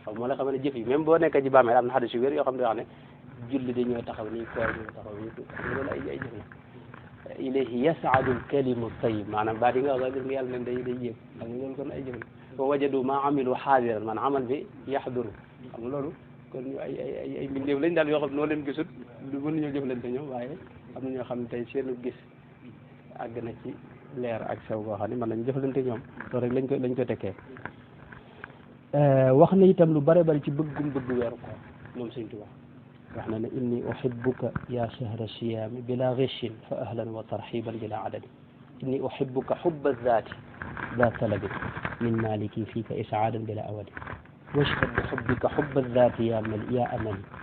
xam moo la xam ne jëf yi même boo nekkee ci bàmmeel am na xadis yu wér yoo xam ne wax ne julli dañoo taxaw nii koor ñoo taxaw nii loolu ay jëf la ilayhi yasaadu lkalimu tayyib maanaam baat yi nga wax gis nga yàlla ne day yéeg xam nga loolu kon ay jëf la wa wajadu ma amilu xaadiran maanaam amal bi yaxduru xam nga loolu kon ñu ay mbindeef lañ daal yoo xam noo leen gisut lu mën ñoo jëflante ñoom waaye am na ñoo xam ne tey seenu gis àgg na ci leer ak sew goo xam ne mën nañu jëflante ñoom loolu rek lañ ko tekkee wax na itam lu bare bari ci bëggum bëgg weeru koor moom Sëñ Tuubaa wax na ne inni uhibbuka ya shahra siyaami bila ghishin fa ahlan wa tarhiban bila adadi inni uhibbuka hubba zaati ذا طلب من مالكي فيك إسعادا بلا أود واشهد بحبك حب الذات يا أملي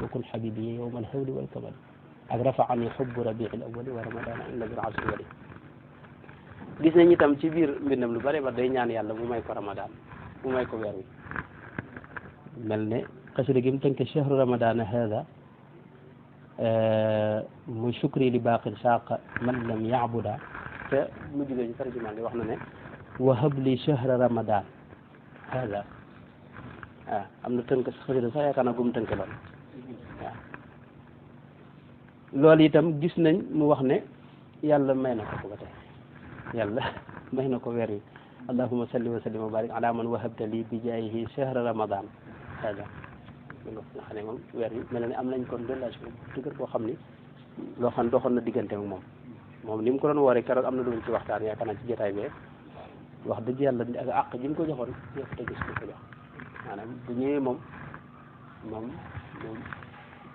وكن حبيبي يوم الهول والكمل ak rafa'ani hubbu rabi'il awwali wa ramadana illa bil asri wali gis nañ itam ci biir mbindam lu bare ba day ñaan yàlla mu may ko ramadan mu may ko weer wi mel ne xasida gi mu tënk shahru ramadana hada muy shukri li baaqin saaqa man lam ya'buda te mu jógee ci tarjumaan li wax na ne wahab li shahra ramadan hada am na tënk xasida sax yaakaar naa gum tënk lool waaw loolu itam gis nañ mu wax ne yàlla may na ko ba tey yàlla may na ko weer wi allahumma salli wa sallim wa barik ala man wahabta li bi jaayihi shahra ramadan hada nga xam ne moom weer wi mel na ne am nañ kon relation dëgër boo xam ni loo xam doxoon na diggante ak moom ni mu ko doon wooree keroog am na lu ci waxtaan yaakaar naa ci jotaay bee wax dëgg yàlla ak àq ji mu ko joxoon yëpp te gis ko jox maanaam bu ñëwee moom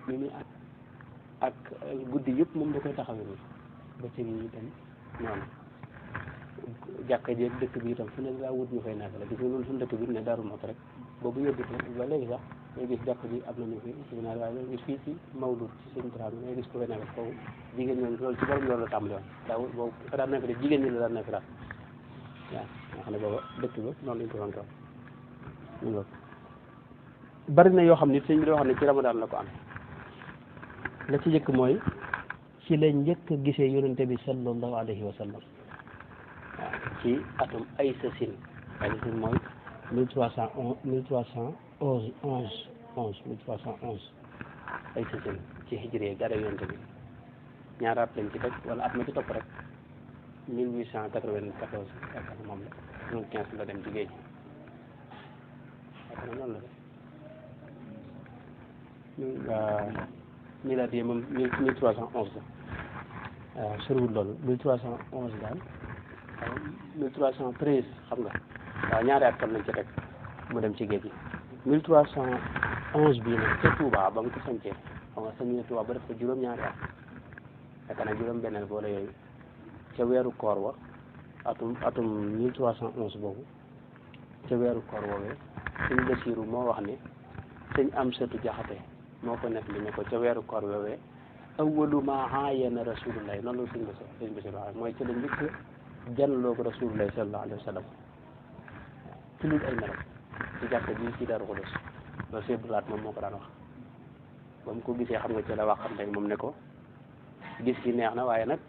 mi muy ak guddi yëpp moom da koy taxawee nii bëccëg yi itam noonu jàkka ji ak dëkk bi itam fu ne daa wut ñu fay nekk la gis nga loolu suñu dëkk bi ne Daaru Muxti rek boobu yëggut la ba léegi sax ngay gis jàkka ji am nañu fi séminaire waaye loolu gis fii ci Mawlud ci seen drame ngay gis ko fay nekk foofu jigéen ñoom loolu ci borom loolu la tàmbali woon daaw boobu fa daan nekk de jigéen ñi la daan nekk daal waaw nga xam ne booba dëkk ba noonu lañ ko doon toog bari na yoo xam ne sëñ bi da wax ne ci Ramadan la ko am la ci njëkk mooy ci la njëkk gisee yonente bi sallallahu alayhi wa sallam waaw ci atum ay sasin mooy 1311 ay sasin ci hijri gàdda yonente bi ñaari at lañ ci teg wala at ma ci topp rek 1894 yaakaar na moom la 15 la dem ci géej yaakaar na noonu la def miladi moom 1311 la waaw soriwul loolu 1311 daal 1313 xam nga waaw ñaari at kon lañ ci teg mu dem ci géej gi 1311 bii nag ca Touba ba mu ko sancee xam nga sañ ne Touba ba def ko juróom-ñaari at yaakaar naa juróom-benneel boole yooyu ca weeru koor wa atum 1311 boobu ca weeru koor woowee sëñ Basiiru moo wax ne sëñ Amsatu Jaxate moo ko nekk li ne ko ca weeru koor woowee awwalu ma aayana rasulullahi noonu la sëñ Basiiru wax mooy ci la njëkk janloo ko rasulullahi sallallahu alayhi wa sallam ci lu ay melam ci jàkka ji ci Daaru Xudoos loolu sëñ Abdulaat moom moo ko daan wax ba mu ko gisee xam nga ci la wax xam rek moom ne ko gis gi neex na waaye nag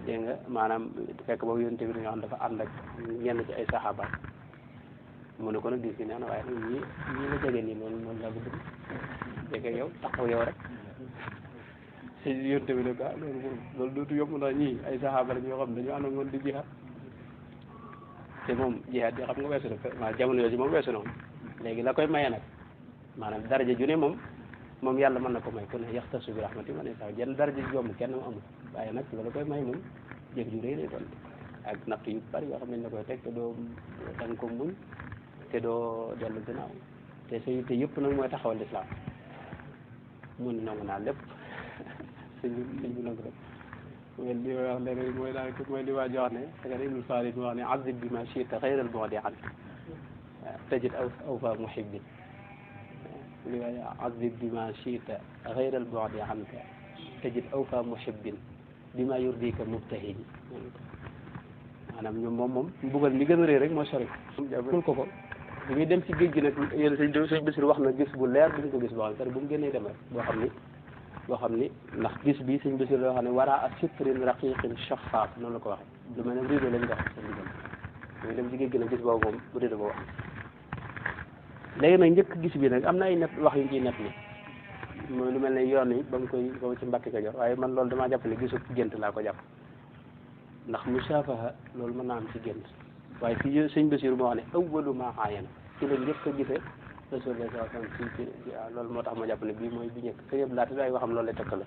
dégg nga maanaam fekk boobu yonent bi dañoo xam dafa ànd ak ñenn ci ay saxaaba mu ne ko nag gis gi neex na waaye nag ñii la jege nii loolu la bëgg jege yow taxaw yow rek si yonent bi ne ko loolu dootu yomb ndax ñii ay saxaaba la ñoo xam dañoo ànd ak moom di jihaad te moom jihaad yi xam nga weesu na maanaam jamono yooyu moom weesu na moom léegi la koy maye nag maanaam daraja ju ne moom yàlla mën na ko may ku ne yaxtasu bi rahmati man yashaa jenn daraja ji yomb kenn mu amul waaye nag loolu koy may moom jëf ju rëy lay doon ak natt yu bari yoo xam ne la koy teg te doo danga ko muñ te doo dellu ginnaaw te sa yitte yëpp nag mooy taxawal lislaam mun nangu naa lépp sëñ bi nangu rek mooy li may wax léegi mooy daal mooy li waa ji wax ne danga ne Ibnul Farid mu wax ne azib bi ma chita xayral bu'di an tajid awfa muhibbin li waaye azib bi ma chita xayral bu'di anka tajid awfa muhibbin bi ma yurdika mubtahiji maanaam ñoom moom mbugal mi gën a rëy rek moo sori ful ko bi muy dem ci géej gi nag yéen sëñ Basiru wax na gis bu leer bi ñu ko gis boo xam ne bu mu génnee dem rek boo xam ni ndax gis bi sëñ Basiru loo xam ne wara a sitrin raqiqin shaffaaf noonu la ko waxee lu mel ne rido lañ dox sa diggam muy dem ci géej gi nag gis boobu moom bu rido boobu am léegi nag njëkk gis bi nag am na ay net wax yu ciy net ni mooy lu mel ne yoon yi ba mu ci Mbàkke Kajoor waaye man loolu damaa jàpp ne gisu gént laa ko jàpp ndax musaafaha loolu mën naa am ci gént waaye fii sëñ Basiru moo wax ne awwalu ma aayana ci la njëkk a gisee Rasulullah sallallahu alayhi wasallam ci loolu moo tax ma jàpp ne bii mooy bi njëkk te yëpp laata ay waxam loolu lay tëkk la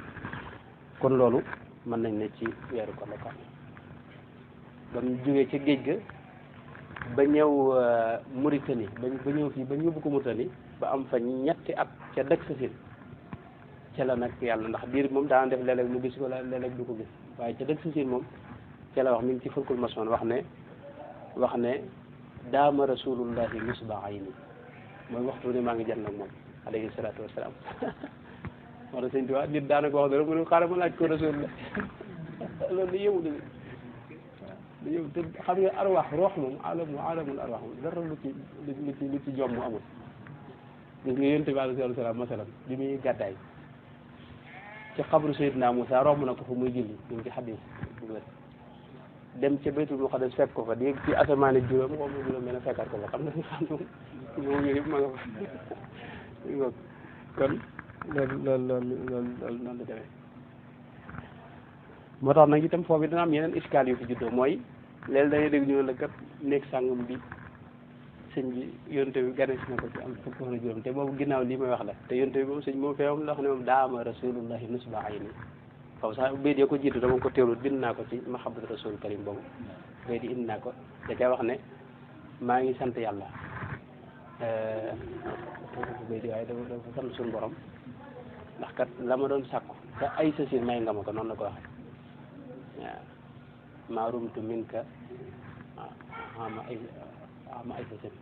kon loolu mën nañ ne ci weeru ko la ba mu jógee ca géej ga ba ñëw Mauritanie ba ñëw fii ba ñu yóbbu ko Mauritanie ba am fa ñetti at ca dëkk sa sin ca la nag yàlla ndax diir moom daana def léeg-léeg mu gis ko la léeg-léeg du ko gis waaye ca dëkk sa sin moom ca la wax mi ngi ci fulkul masoon wax ne daama rasulullahi musbaayni mooy waxtu ne maa ngi jànn ak moom alayhi salaatu wasalaam wax na sëñ Tuubaa nit daanaka wax dara mu ne xaaral ma laaj ko rasulullah loolu di yëwu dëgg waaw yëw te xam nga arwaax roox moom alamul arwaax moom dara lu ci jom mu amul gis nga yonent bi alayhi salaam masalan bi muy gàddaay ci xabru Seydina Moussa romb na ko fa muy julli ñu ngi ci xadis bu wér dem ca Baytul Muqaddas fekk ko fa di ci asamaani juróom xaw ma juróom mel fekkaat ko fa xam na nga xam moom yooyu yëpp ma nga fa kon loolu noonu la demee moo tax nag itam foofu dana am yeneen iskaal yu fi juddoo mooy léegi dañuy dégg ñu ne la kat nekk sàngam bi sëñ bi yonte bi ganes na ko ci am fukk na juróom te boobu ginnaaw lii may wax la te yonte bi moom sëñ moom fee moom la wax ne moom daama rasulullahi nusba ayni foofu sax bayit ya ko jiitu dama ko teewlu bind naa ko ci mahabbatu rasul karim boobu bayit yi indi naa ko da ca wax ne maa ngi sant yàlla bayit yi waaye dafa sant suñu borom ndax kat la ma doon sàkku te ay sasin may nga ma ko noonu la ko waxee waaw maa rumtu min ka ama ay sasin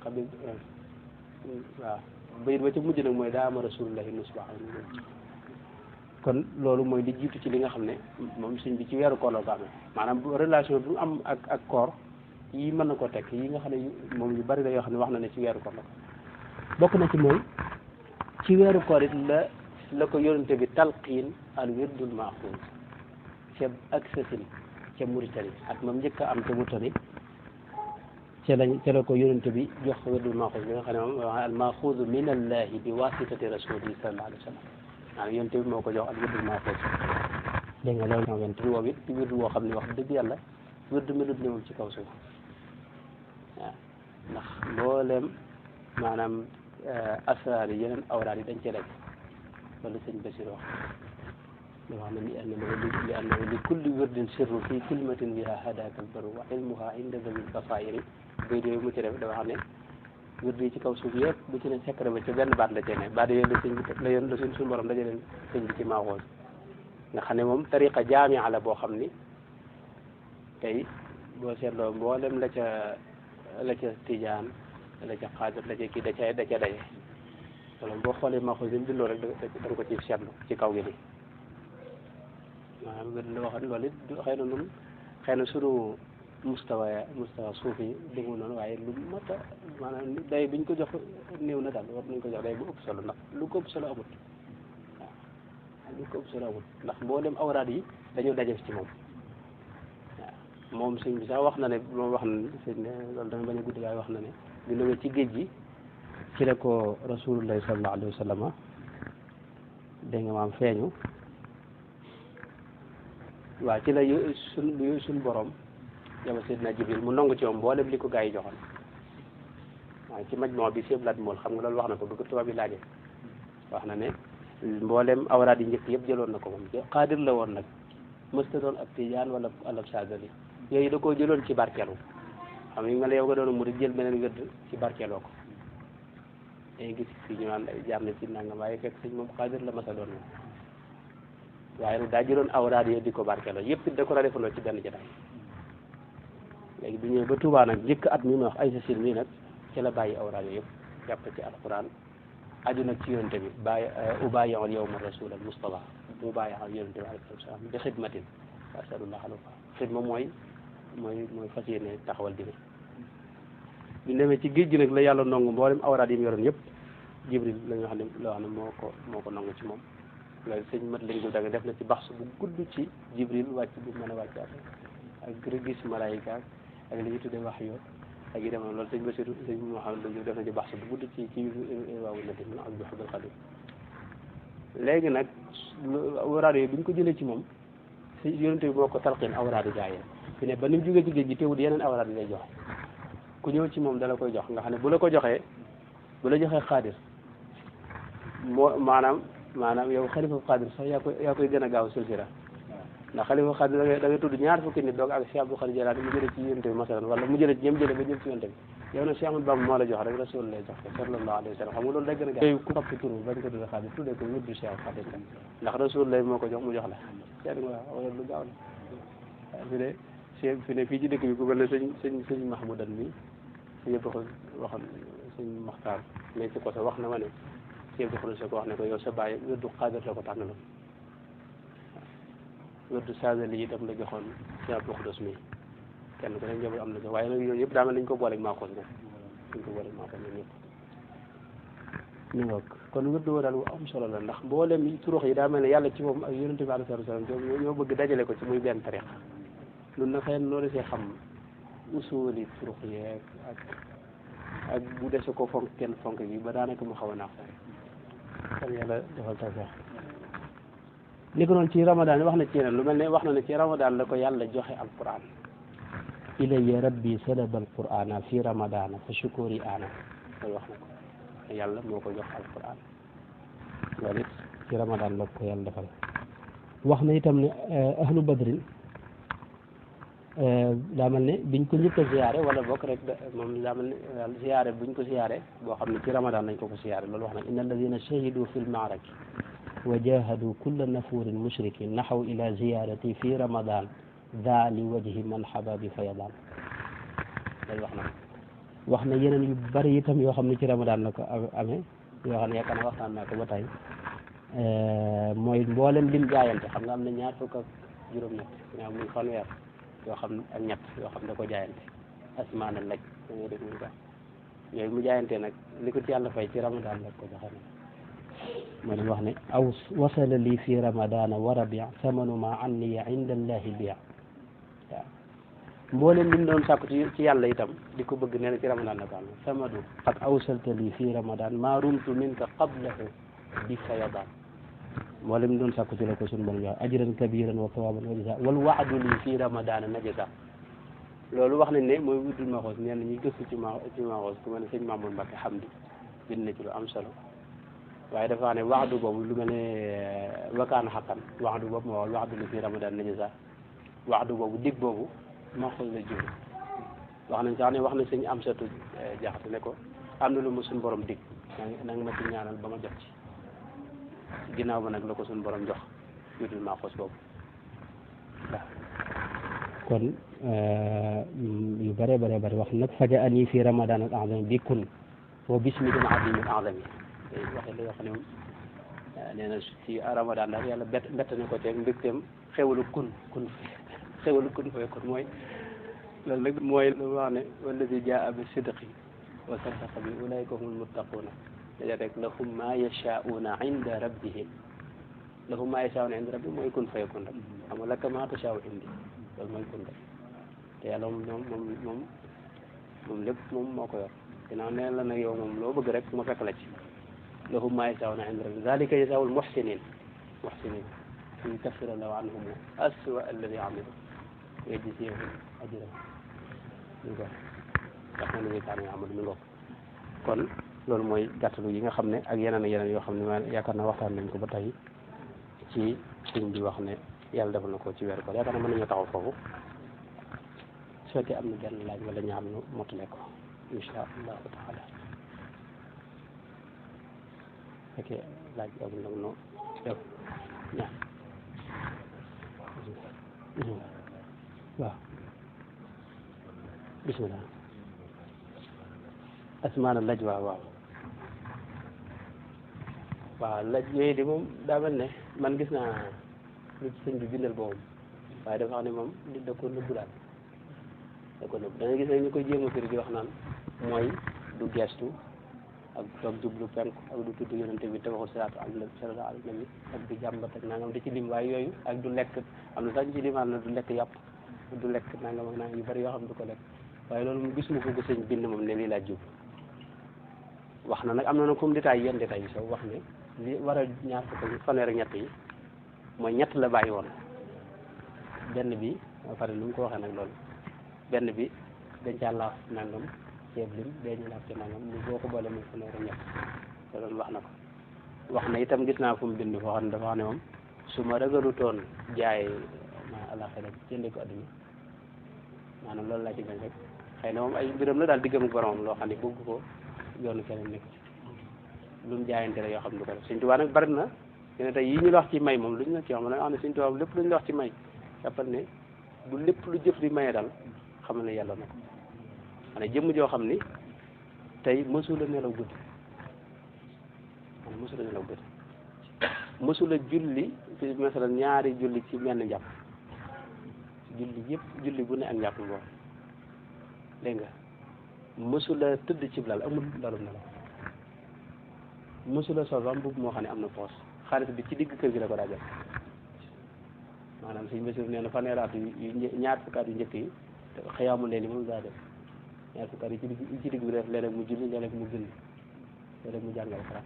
xam ne waaw bayit ba ca mujj nag mooy daama rasulullahi nusba kon loolu mooy li jiitu ci li nga xam ne moom sëñ bi ci weeru koor la ko amee maanaam relation bi mu am ak koor yi mën na ko teg yi nga xam ne moom yu bari la yoo xam ne wax na ne ci weeru koor la ko bokk na ci mooy ci weeru koor it la ko yonente bi talqiin al wirdul maaxuuz ca ak sasin ca Mauritanie ak moom njëkk a am ca Mauritanie ca la ko yonente bi jox wirdul maaxuuz bi nga xam ne moom al maaxuuz min allahi bi wasitati rasulihi sallallahu alayhi wa sallam maanaam yonte bi moo ko jox ak wirdul maaxuuz dégg nga loolu yonte bi woowu it ci wirdu woo xam ne wax dëgg yàlla wirdu melut ne moom ci kaw suuf waaw ndax mbooleem maanaam asraar yi yeneen awraad yi dañ cee daj loolu sëñ Basiir wax da wax na li annahu li kulli wirdin sirru fii kalimatin biha hadaka albaru wa ilmuha inda zawil basairi bay yooyu mu ci def dafa xam ne wird yi ci kaw suuf yëpp bu ci ne secret ba ci benn baat la cee ne baat yooyu la sëñ bi la suñu borom dajaleen sëñ bi ci maaxoos nga xam ne moom tariqa jaamia la boo xam ni tey boo seetloo mboolem la ca tijaan la ca xaadir la ca kii da ca daje loolu boo xoolee maaxoos yi mu bindoo rek da nga ko ci seetlu ci kaw gi nii maanaam wird la waxoon loolu it xëy na nun xëy na sunu mustawa suuf yi déglu noonu waaye lu mat a maanaam day biñ ko jox néew na daal war nañ ko jox day bu ëpp solo ndax lu ko ëpp solo amut waaw lu ko ëpp solo amut ndax mboolem awraad yi dañoo daje ci moom waaw moom sëñ bi sax wax na ne moom wax na sëñ ne loolu dama bañ a gudd waaye wax na ne bi ñëwee ci géej gi ci la ko rasulullahi sallallahu alayhi wa sallam dégg nga maam feeñu waaw ci la suñ borom yama Seydina Jibril mu nangu ci moom mboolem li ko gaa yi joxoon waaye ci majmoo bi sëb laat mool xam nga loolu wax na ko bu ko tubaab bi laajee wax na ne mboolem awraad yi njëkk yëpp jëloon na ko moom xaadir la woon nag mësta doon ab tijaan wala alab saadali yooyu da koo jëloon ci barkeelu xam nga la yow nga doon murid jël beneen wérd ci barkeeloo ko day gis fii ñu naan jaar na ci nangam waaye fekk sëñ moom xaadir la masa doon moom waaye nag daa jëloon awraad yi di ko barkeeloo yëpp it da ko la defandoo ci benn jotaay léegi bi ñëwee ba Touba nag njëkk at mi ma wax ay sasin mii nag ci la bàyyi awraad yooyu yëpp jàpp ci alquran aju nag ci yonente bi bàyyi ubayi'ul yawma rasul al mustafa mu bàyyi al yonente bi alayhi salaam bi xidmatin wa asalullah alfa xidma mooy fas yéene taxawal dine bi demee ci géej gi nag la yàlla nangu mboolem awraad yi mu yoroon yëpp jibril la nga xam ne loo xam ne moo ko nangu ci moom loolu sëñ mat lañ ko da nga def na ci baxs bu gudd ci jibril wàcc bi mën a wàcc ak gis malaayika ak li ñu tuddee wax yoo ak yi demoon loolu sëñ Basiru sëñ Mouhamed Lamine def na ci baxs bu gudd ci waawu na dim ak bi xabal xadim léegi nag awraad yooyu bi ñu ko jëlee ci moom si yonente bi moo ko talqin awraad gaayee fi ne ba ni mu jógee ci géej gi teewul yeneen awraad yi lay joxe ku ñëw ci moom dala koy jox nga xam ne bu la joxee xaadir moo maanaam yow xalifa xaadir sax yaa koy gën a gaaw silsira ndax xalifa xaadir da ngay tudd ñaar fukki nit doog ak Cheikh Abdou Khadir Jilani mu jëlee ci yonent bi masalan wala mu jëlee ci ñëm jëlee ba jëm ci yonent bi yow nag Cheikh Ahmadou Bamba moo la jox rek rasul lay jox ko sallallahu alayhi wa sallam xam nga loolu day gën a gaaw ku topp turu bañ ko tuddee xaadir tuddee ko wirdu Cheikh Khadir ndax rasul lay moo ko jox mu jox la seet nga wala lu gaaw la fi ne fii ci dëkk bi ku mel ne sëñ Mahmoudan mi yëpp ko waxoon sëñ Maxtaar mais ci côté wax na ma ne Cheikh Abdou Khadir ko wax ne ko yow sa bàyyi wirdu xaadir la ko tànnaloon wirdu Saadali yi itam la joxoon Cheikh Abdou Khadir mi kenn ku ne njaboot am na jox waaye nag yooyu yëpp daa mel nañ ko booleeg maaxoos nag dañ ko booleeg maaxoos ñun ñëpp ñu ngoog kon wirdu woo daal bu am solo la ndax mboolem yi turux yi daa mel ne yàlla ci moom ak yonent bi alayhi salaam ñoo bëgg dajale ko ci muy benn tariqa loolu nag xëy na loolu see xam usuli turux yeeg ak bu dese ko fonk kenn fonk gi ba daanaka mu xaw a naax sax kon yàlla defal tawfeex li ko noonu ci ramadan wax na ci yeneen lu mel ne wax na ne ci ramadan la ko yàlla joxe alquran ilayya rabbi salaba alqurana fi ramadana fa shukuri ana loolu wax na ko yàlla moo ko jox alquran loolu it ci ramadan la ko yàlla defal wax na itam ne ahlu badrin daa mel ne biñ ko njëkk a siyaare wala bokk rek moom daa mel ne daal siyaare buñ ko siyaare boo xam ne ci ramadan lañ ko siyaare loolu wax na inna alladina shahidu fi lmaaraki wa jahadu kulla nafurin mushrikin naxaw ila ziyarati fi ramadan daa li wajhi man xababi fayadan loolu wax na yeneen yu bari itam yoo xam ne ci ramadan la ko amee yoo xam ne yaakaar naa waxtaan naa ko ba tey mooy mboolem lim jaayante xam nga am na ñaar fukk ak juróom-ñett ñaa muy fanweer yoo xam ak ñett yoo xam da ko jaayante asmaana laj dañuy def muy baax yooyu mu jaayante nag li ko ci yàlla fay ci ramadan la ko joxe nag moo leen wax ne aw wasala lii fi ramadana wa rabia samanu ma anniya inda allahi bia waaw mboolem li mu doon sàkku ci yàlla itam di ko bëgg nee na ci ramadan la ko am samadu qad awsalta lii fi ramadan ma rumtu minka qablahu bi fayadan mboolem li mu doon sàkku ci la ko suñu borom wax ajran kabiran wa sawaban wa jasa wal waadu lii fi ramadana najasa loolu wax nañ ne mooy wuddul maxoos nee na ñuy gëstu ci maxoos ku mel ne sëñ Mamour Mbacke Hamdi bind na ci lu am solo waaye dafa wax ne waxdu boobu lu mel ne wakaan xaqan waxdu boobu moo waxdu li fi ramadan najasa waxdu boobu dig boobu maxoos la jóge wax nañ sax ne wax na sëñ Amsatu Jaxate ne ko am na lu ma suñu borom dig na nga ma ci ñaanal ba ma jot ci ginnaaw ba nag la ko suñu borom jox wuddul maxoos boobu waaw kon yu bare bare bare wax nag faja ani fi ramadan al azam bi kun wa bismillah azim al azam yi waxe la yoo xam ne moom nee na ci ramadan daal yàlla bett na ko teeg mbégteem xewalu kun xewalu kun fay kon mooy loolu nag mooy lu wax ne walladi jaa bi sidqi wa saddaqa bi ulaika humul muttaquna daja rek lahum ma yashauna inda rabbihim lahum ma yashauna inda rabbihim mooy kun fay kun rek xam nga laka ma tashaau indi loolu mooy kun rek te yàlla moom lépp moom moo ko yor ginnaaw nee la nag yow moom loo bëgg rek ma fekk la ci lahum ma yashauna inda rabbihim zalika jazaa'ul muhsinin yukaffira lahu anhum aswa alladi amilu wa yajzihim ajran ñu ko ndax man mi kaanu ya'malu mi ngo kon loolu mooy gàttalu yi nga xam ne ak yeneen yoo xam ne ma yaakaar naa waxtaan nañ ko ba tey ci suñ bi wax ne yàlla defal na ko ci weeru koor yaakaar naa mën nañoo taxaw foofu su fekkee am na benn laaj wala ñaar ñu motale ko insha allahu taala fekkee laaj bi amul nag no def ñaar waaw bismillah asmaana laj waaw laj yooyu de moom daa mel ne man gis naa lu sëñ bi bindal boppam waaye dafa xam ne moom nit da ko nëbbu daal da ko nëbbu da nga gis ne ñu koy jéem a firi di wax naan mooy du gestu ak toog jublu penku ak du tudd yonente bi te waxul salaatu sallallahu alayhi wa sallam ak du jàmbat ak nangam di ci lim waaye yooyu ak du lekk am na sax ñu ci limaan na du lekk yàpp du lekk nangam ak nangam yu bari yoo xam du ko lekk waaye loolu mu gis ma ko sëñ bind moom ne lii laa jub wax na nag am na nag comme détail yenn détail yi soo wax ne li war a ñaar fukk fanweer ak ñett yi mooy ñett la bàyyi woon benn bi ba pare lu mu ko waxee nag loolu benn bi dañ caa laaf nangam ceeb lim bee ñu laaf ci nangam mu boo ko boole muy fanweer ak ñett te loolu wax na ko wax na itam gis naa fu mu bind foo xam ne dafa wax ne moom su ma ragalutoon jaay alaxira jëndee ko adduna maanaam loolu laa ci bañ rek xëy na moom ay mbiram la daal diggam ak boromam loo xam ne bëgg ko yoonu keneen nekk lu mu jaayante la yoo xam ne du ko def Sëñ Tuubaa nag bari na ne tey yii ñu la wax ci may moom lu ñu la ci wax ma ne Sëñ Tuubaa lépp lu ñu la wax ci may jàppal ne du lépp lu jëf di maye daal xamal ne yàlla na ko xanaa jëmm joo xam ni tey mësula nelaw guddi mësula nelaw guddi mësula julli fi masalan ñaari julli ci menn njàpp julli yëpp julli bu ne ak njàpp boobu dégg nga mësula tëdd ci lal amul lalum nelaw mësula sol am mbubb moo xam ne am na poos xaalis bi ci digg kër gi la ko daa jël maanaam Sëñ Basiru nee na fanweeri at yu ñaar fukki at yu njëkk yi xëyaamu leen yi moom daa def ñaar fukki at yi ci digg bi def léeg-léeg mu julli léeg-léeg mu bind léeg-léeg mu jàngal Alxuraan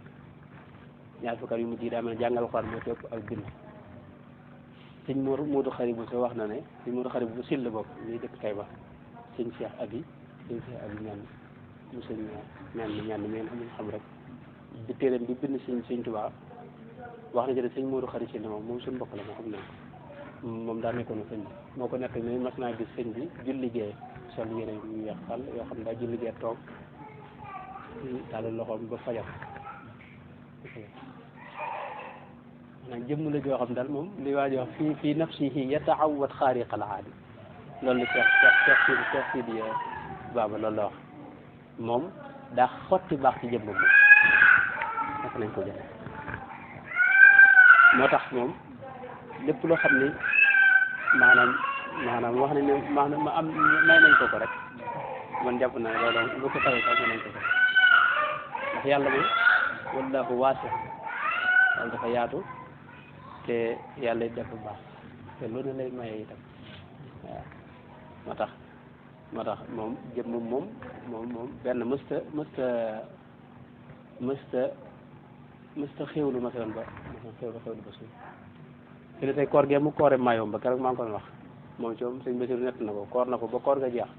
ñaar fukki at yu mujj yi daa mel ne jàngal Alxuraan moo tepp ak bind Sëñ Moodu Xaribu sa wax na ne Sëñ Moodu Xaribu bu sil la bokk ñuy dëkk Tayba Sëñ Cheikh Abi ñaan mu sëñ ñaan mi ngeen xam rek di téeréem bi bind Sëñ Tuubaa wax na ci ne Sëñ Moodu Xari si ne moom suñu mbokk la moo xam ne moom daa nekkoon sëñ bi moo ko nekk ni mas naa gis sëñ bi julli gee sol yére yu weex xal yoo xam ne daa julli gee toog tàllal loxoom ba fajar maanaam jëmm la joo xam daal moom li waa ji wax fii nafsihi yataawat xaariqal aadi loolu la Cheikh Sidi Baba loolu la wax moom daa xotti baax ci jëmmam moom naka nañ ko jëlee moo tax moom lépp loo xam ni maanaam wax nañ ne maanaam ma am may nañ ko ko rek man jàpp na loolu lu ko tawee sax may nañ ko ko ndax yàlla moom wallaahu waasi yàlla dafa yaatu te yàlla it dafa baax te loolu lay maye itam waaw moo tax moom jëm moom benn mësta xéwlu masalan ba xéwlu ba suuf fi ne tey koor gee mu koore mayoom ba keroog maa ngi ko wax moom ci moom Sëñ Basiru nett na ko koor na ko ba koor nga jeex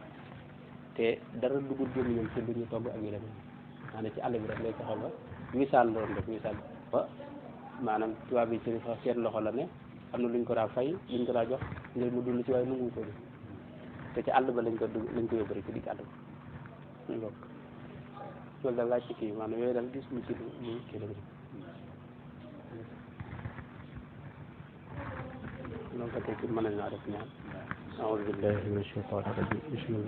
te dara dugul gémmiñam ci lu ñu togg ak yu demee maanaam ci àll bi rek lay taxaw ba misaal la doon def misaal ba maanaam tubaab bi ci seen loxo la ne am na luñ ko daa fay luñ ko daa jox ngir mu dund ci waaye nanguñ ko def te ci àll ba lañ ko yóbbu rek ci digg àll ba loolu daal laaj ci kii maanaam yooyu daal gis ñu ci lu kii la loolu fekkee ci mën nañ naa def ñaan a'uuzu billahi mina shaytaani rajiim bismillah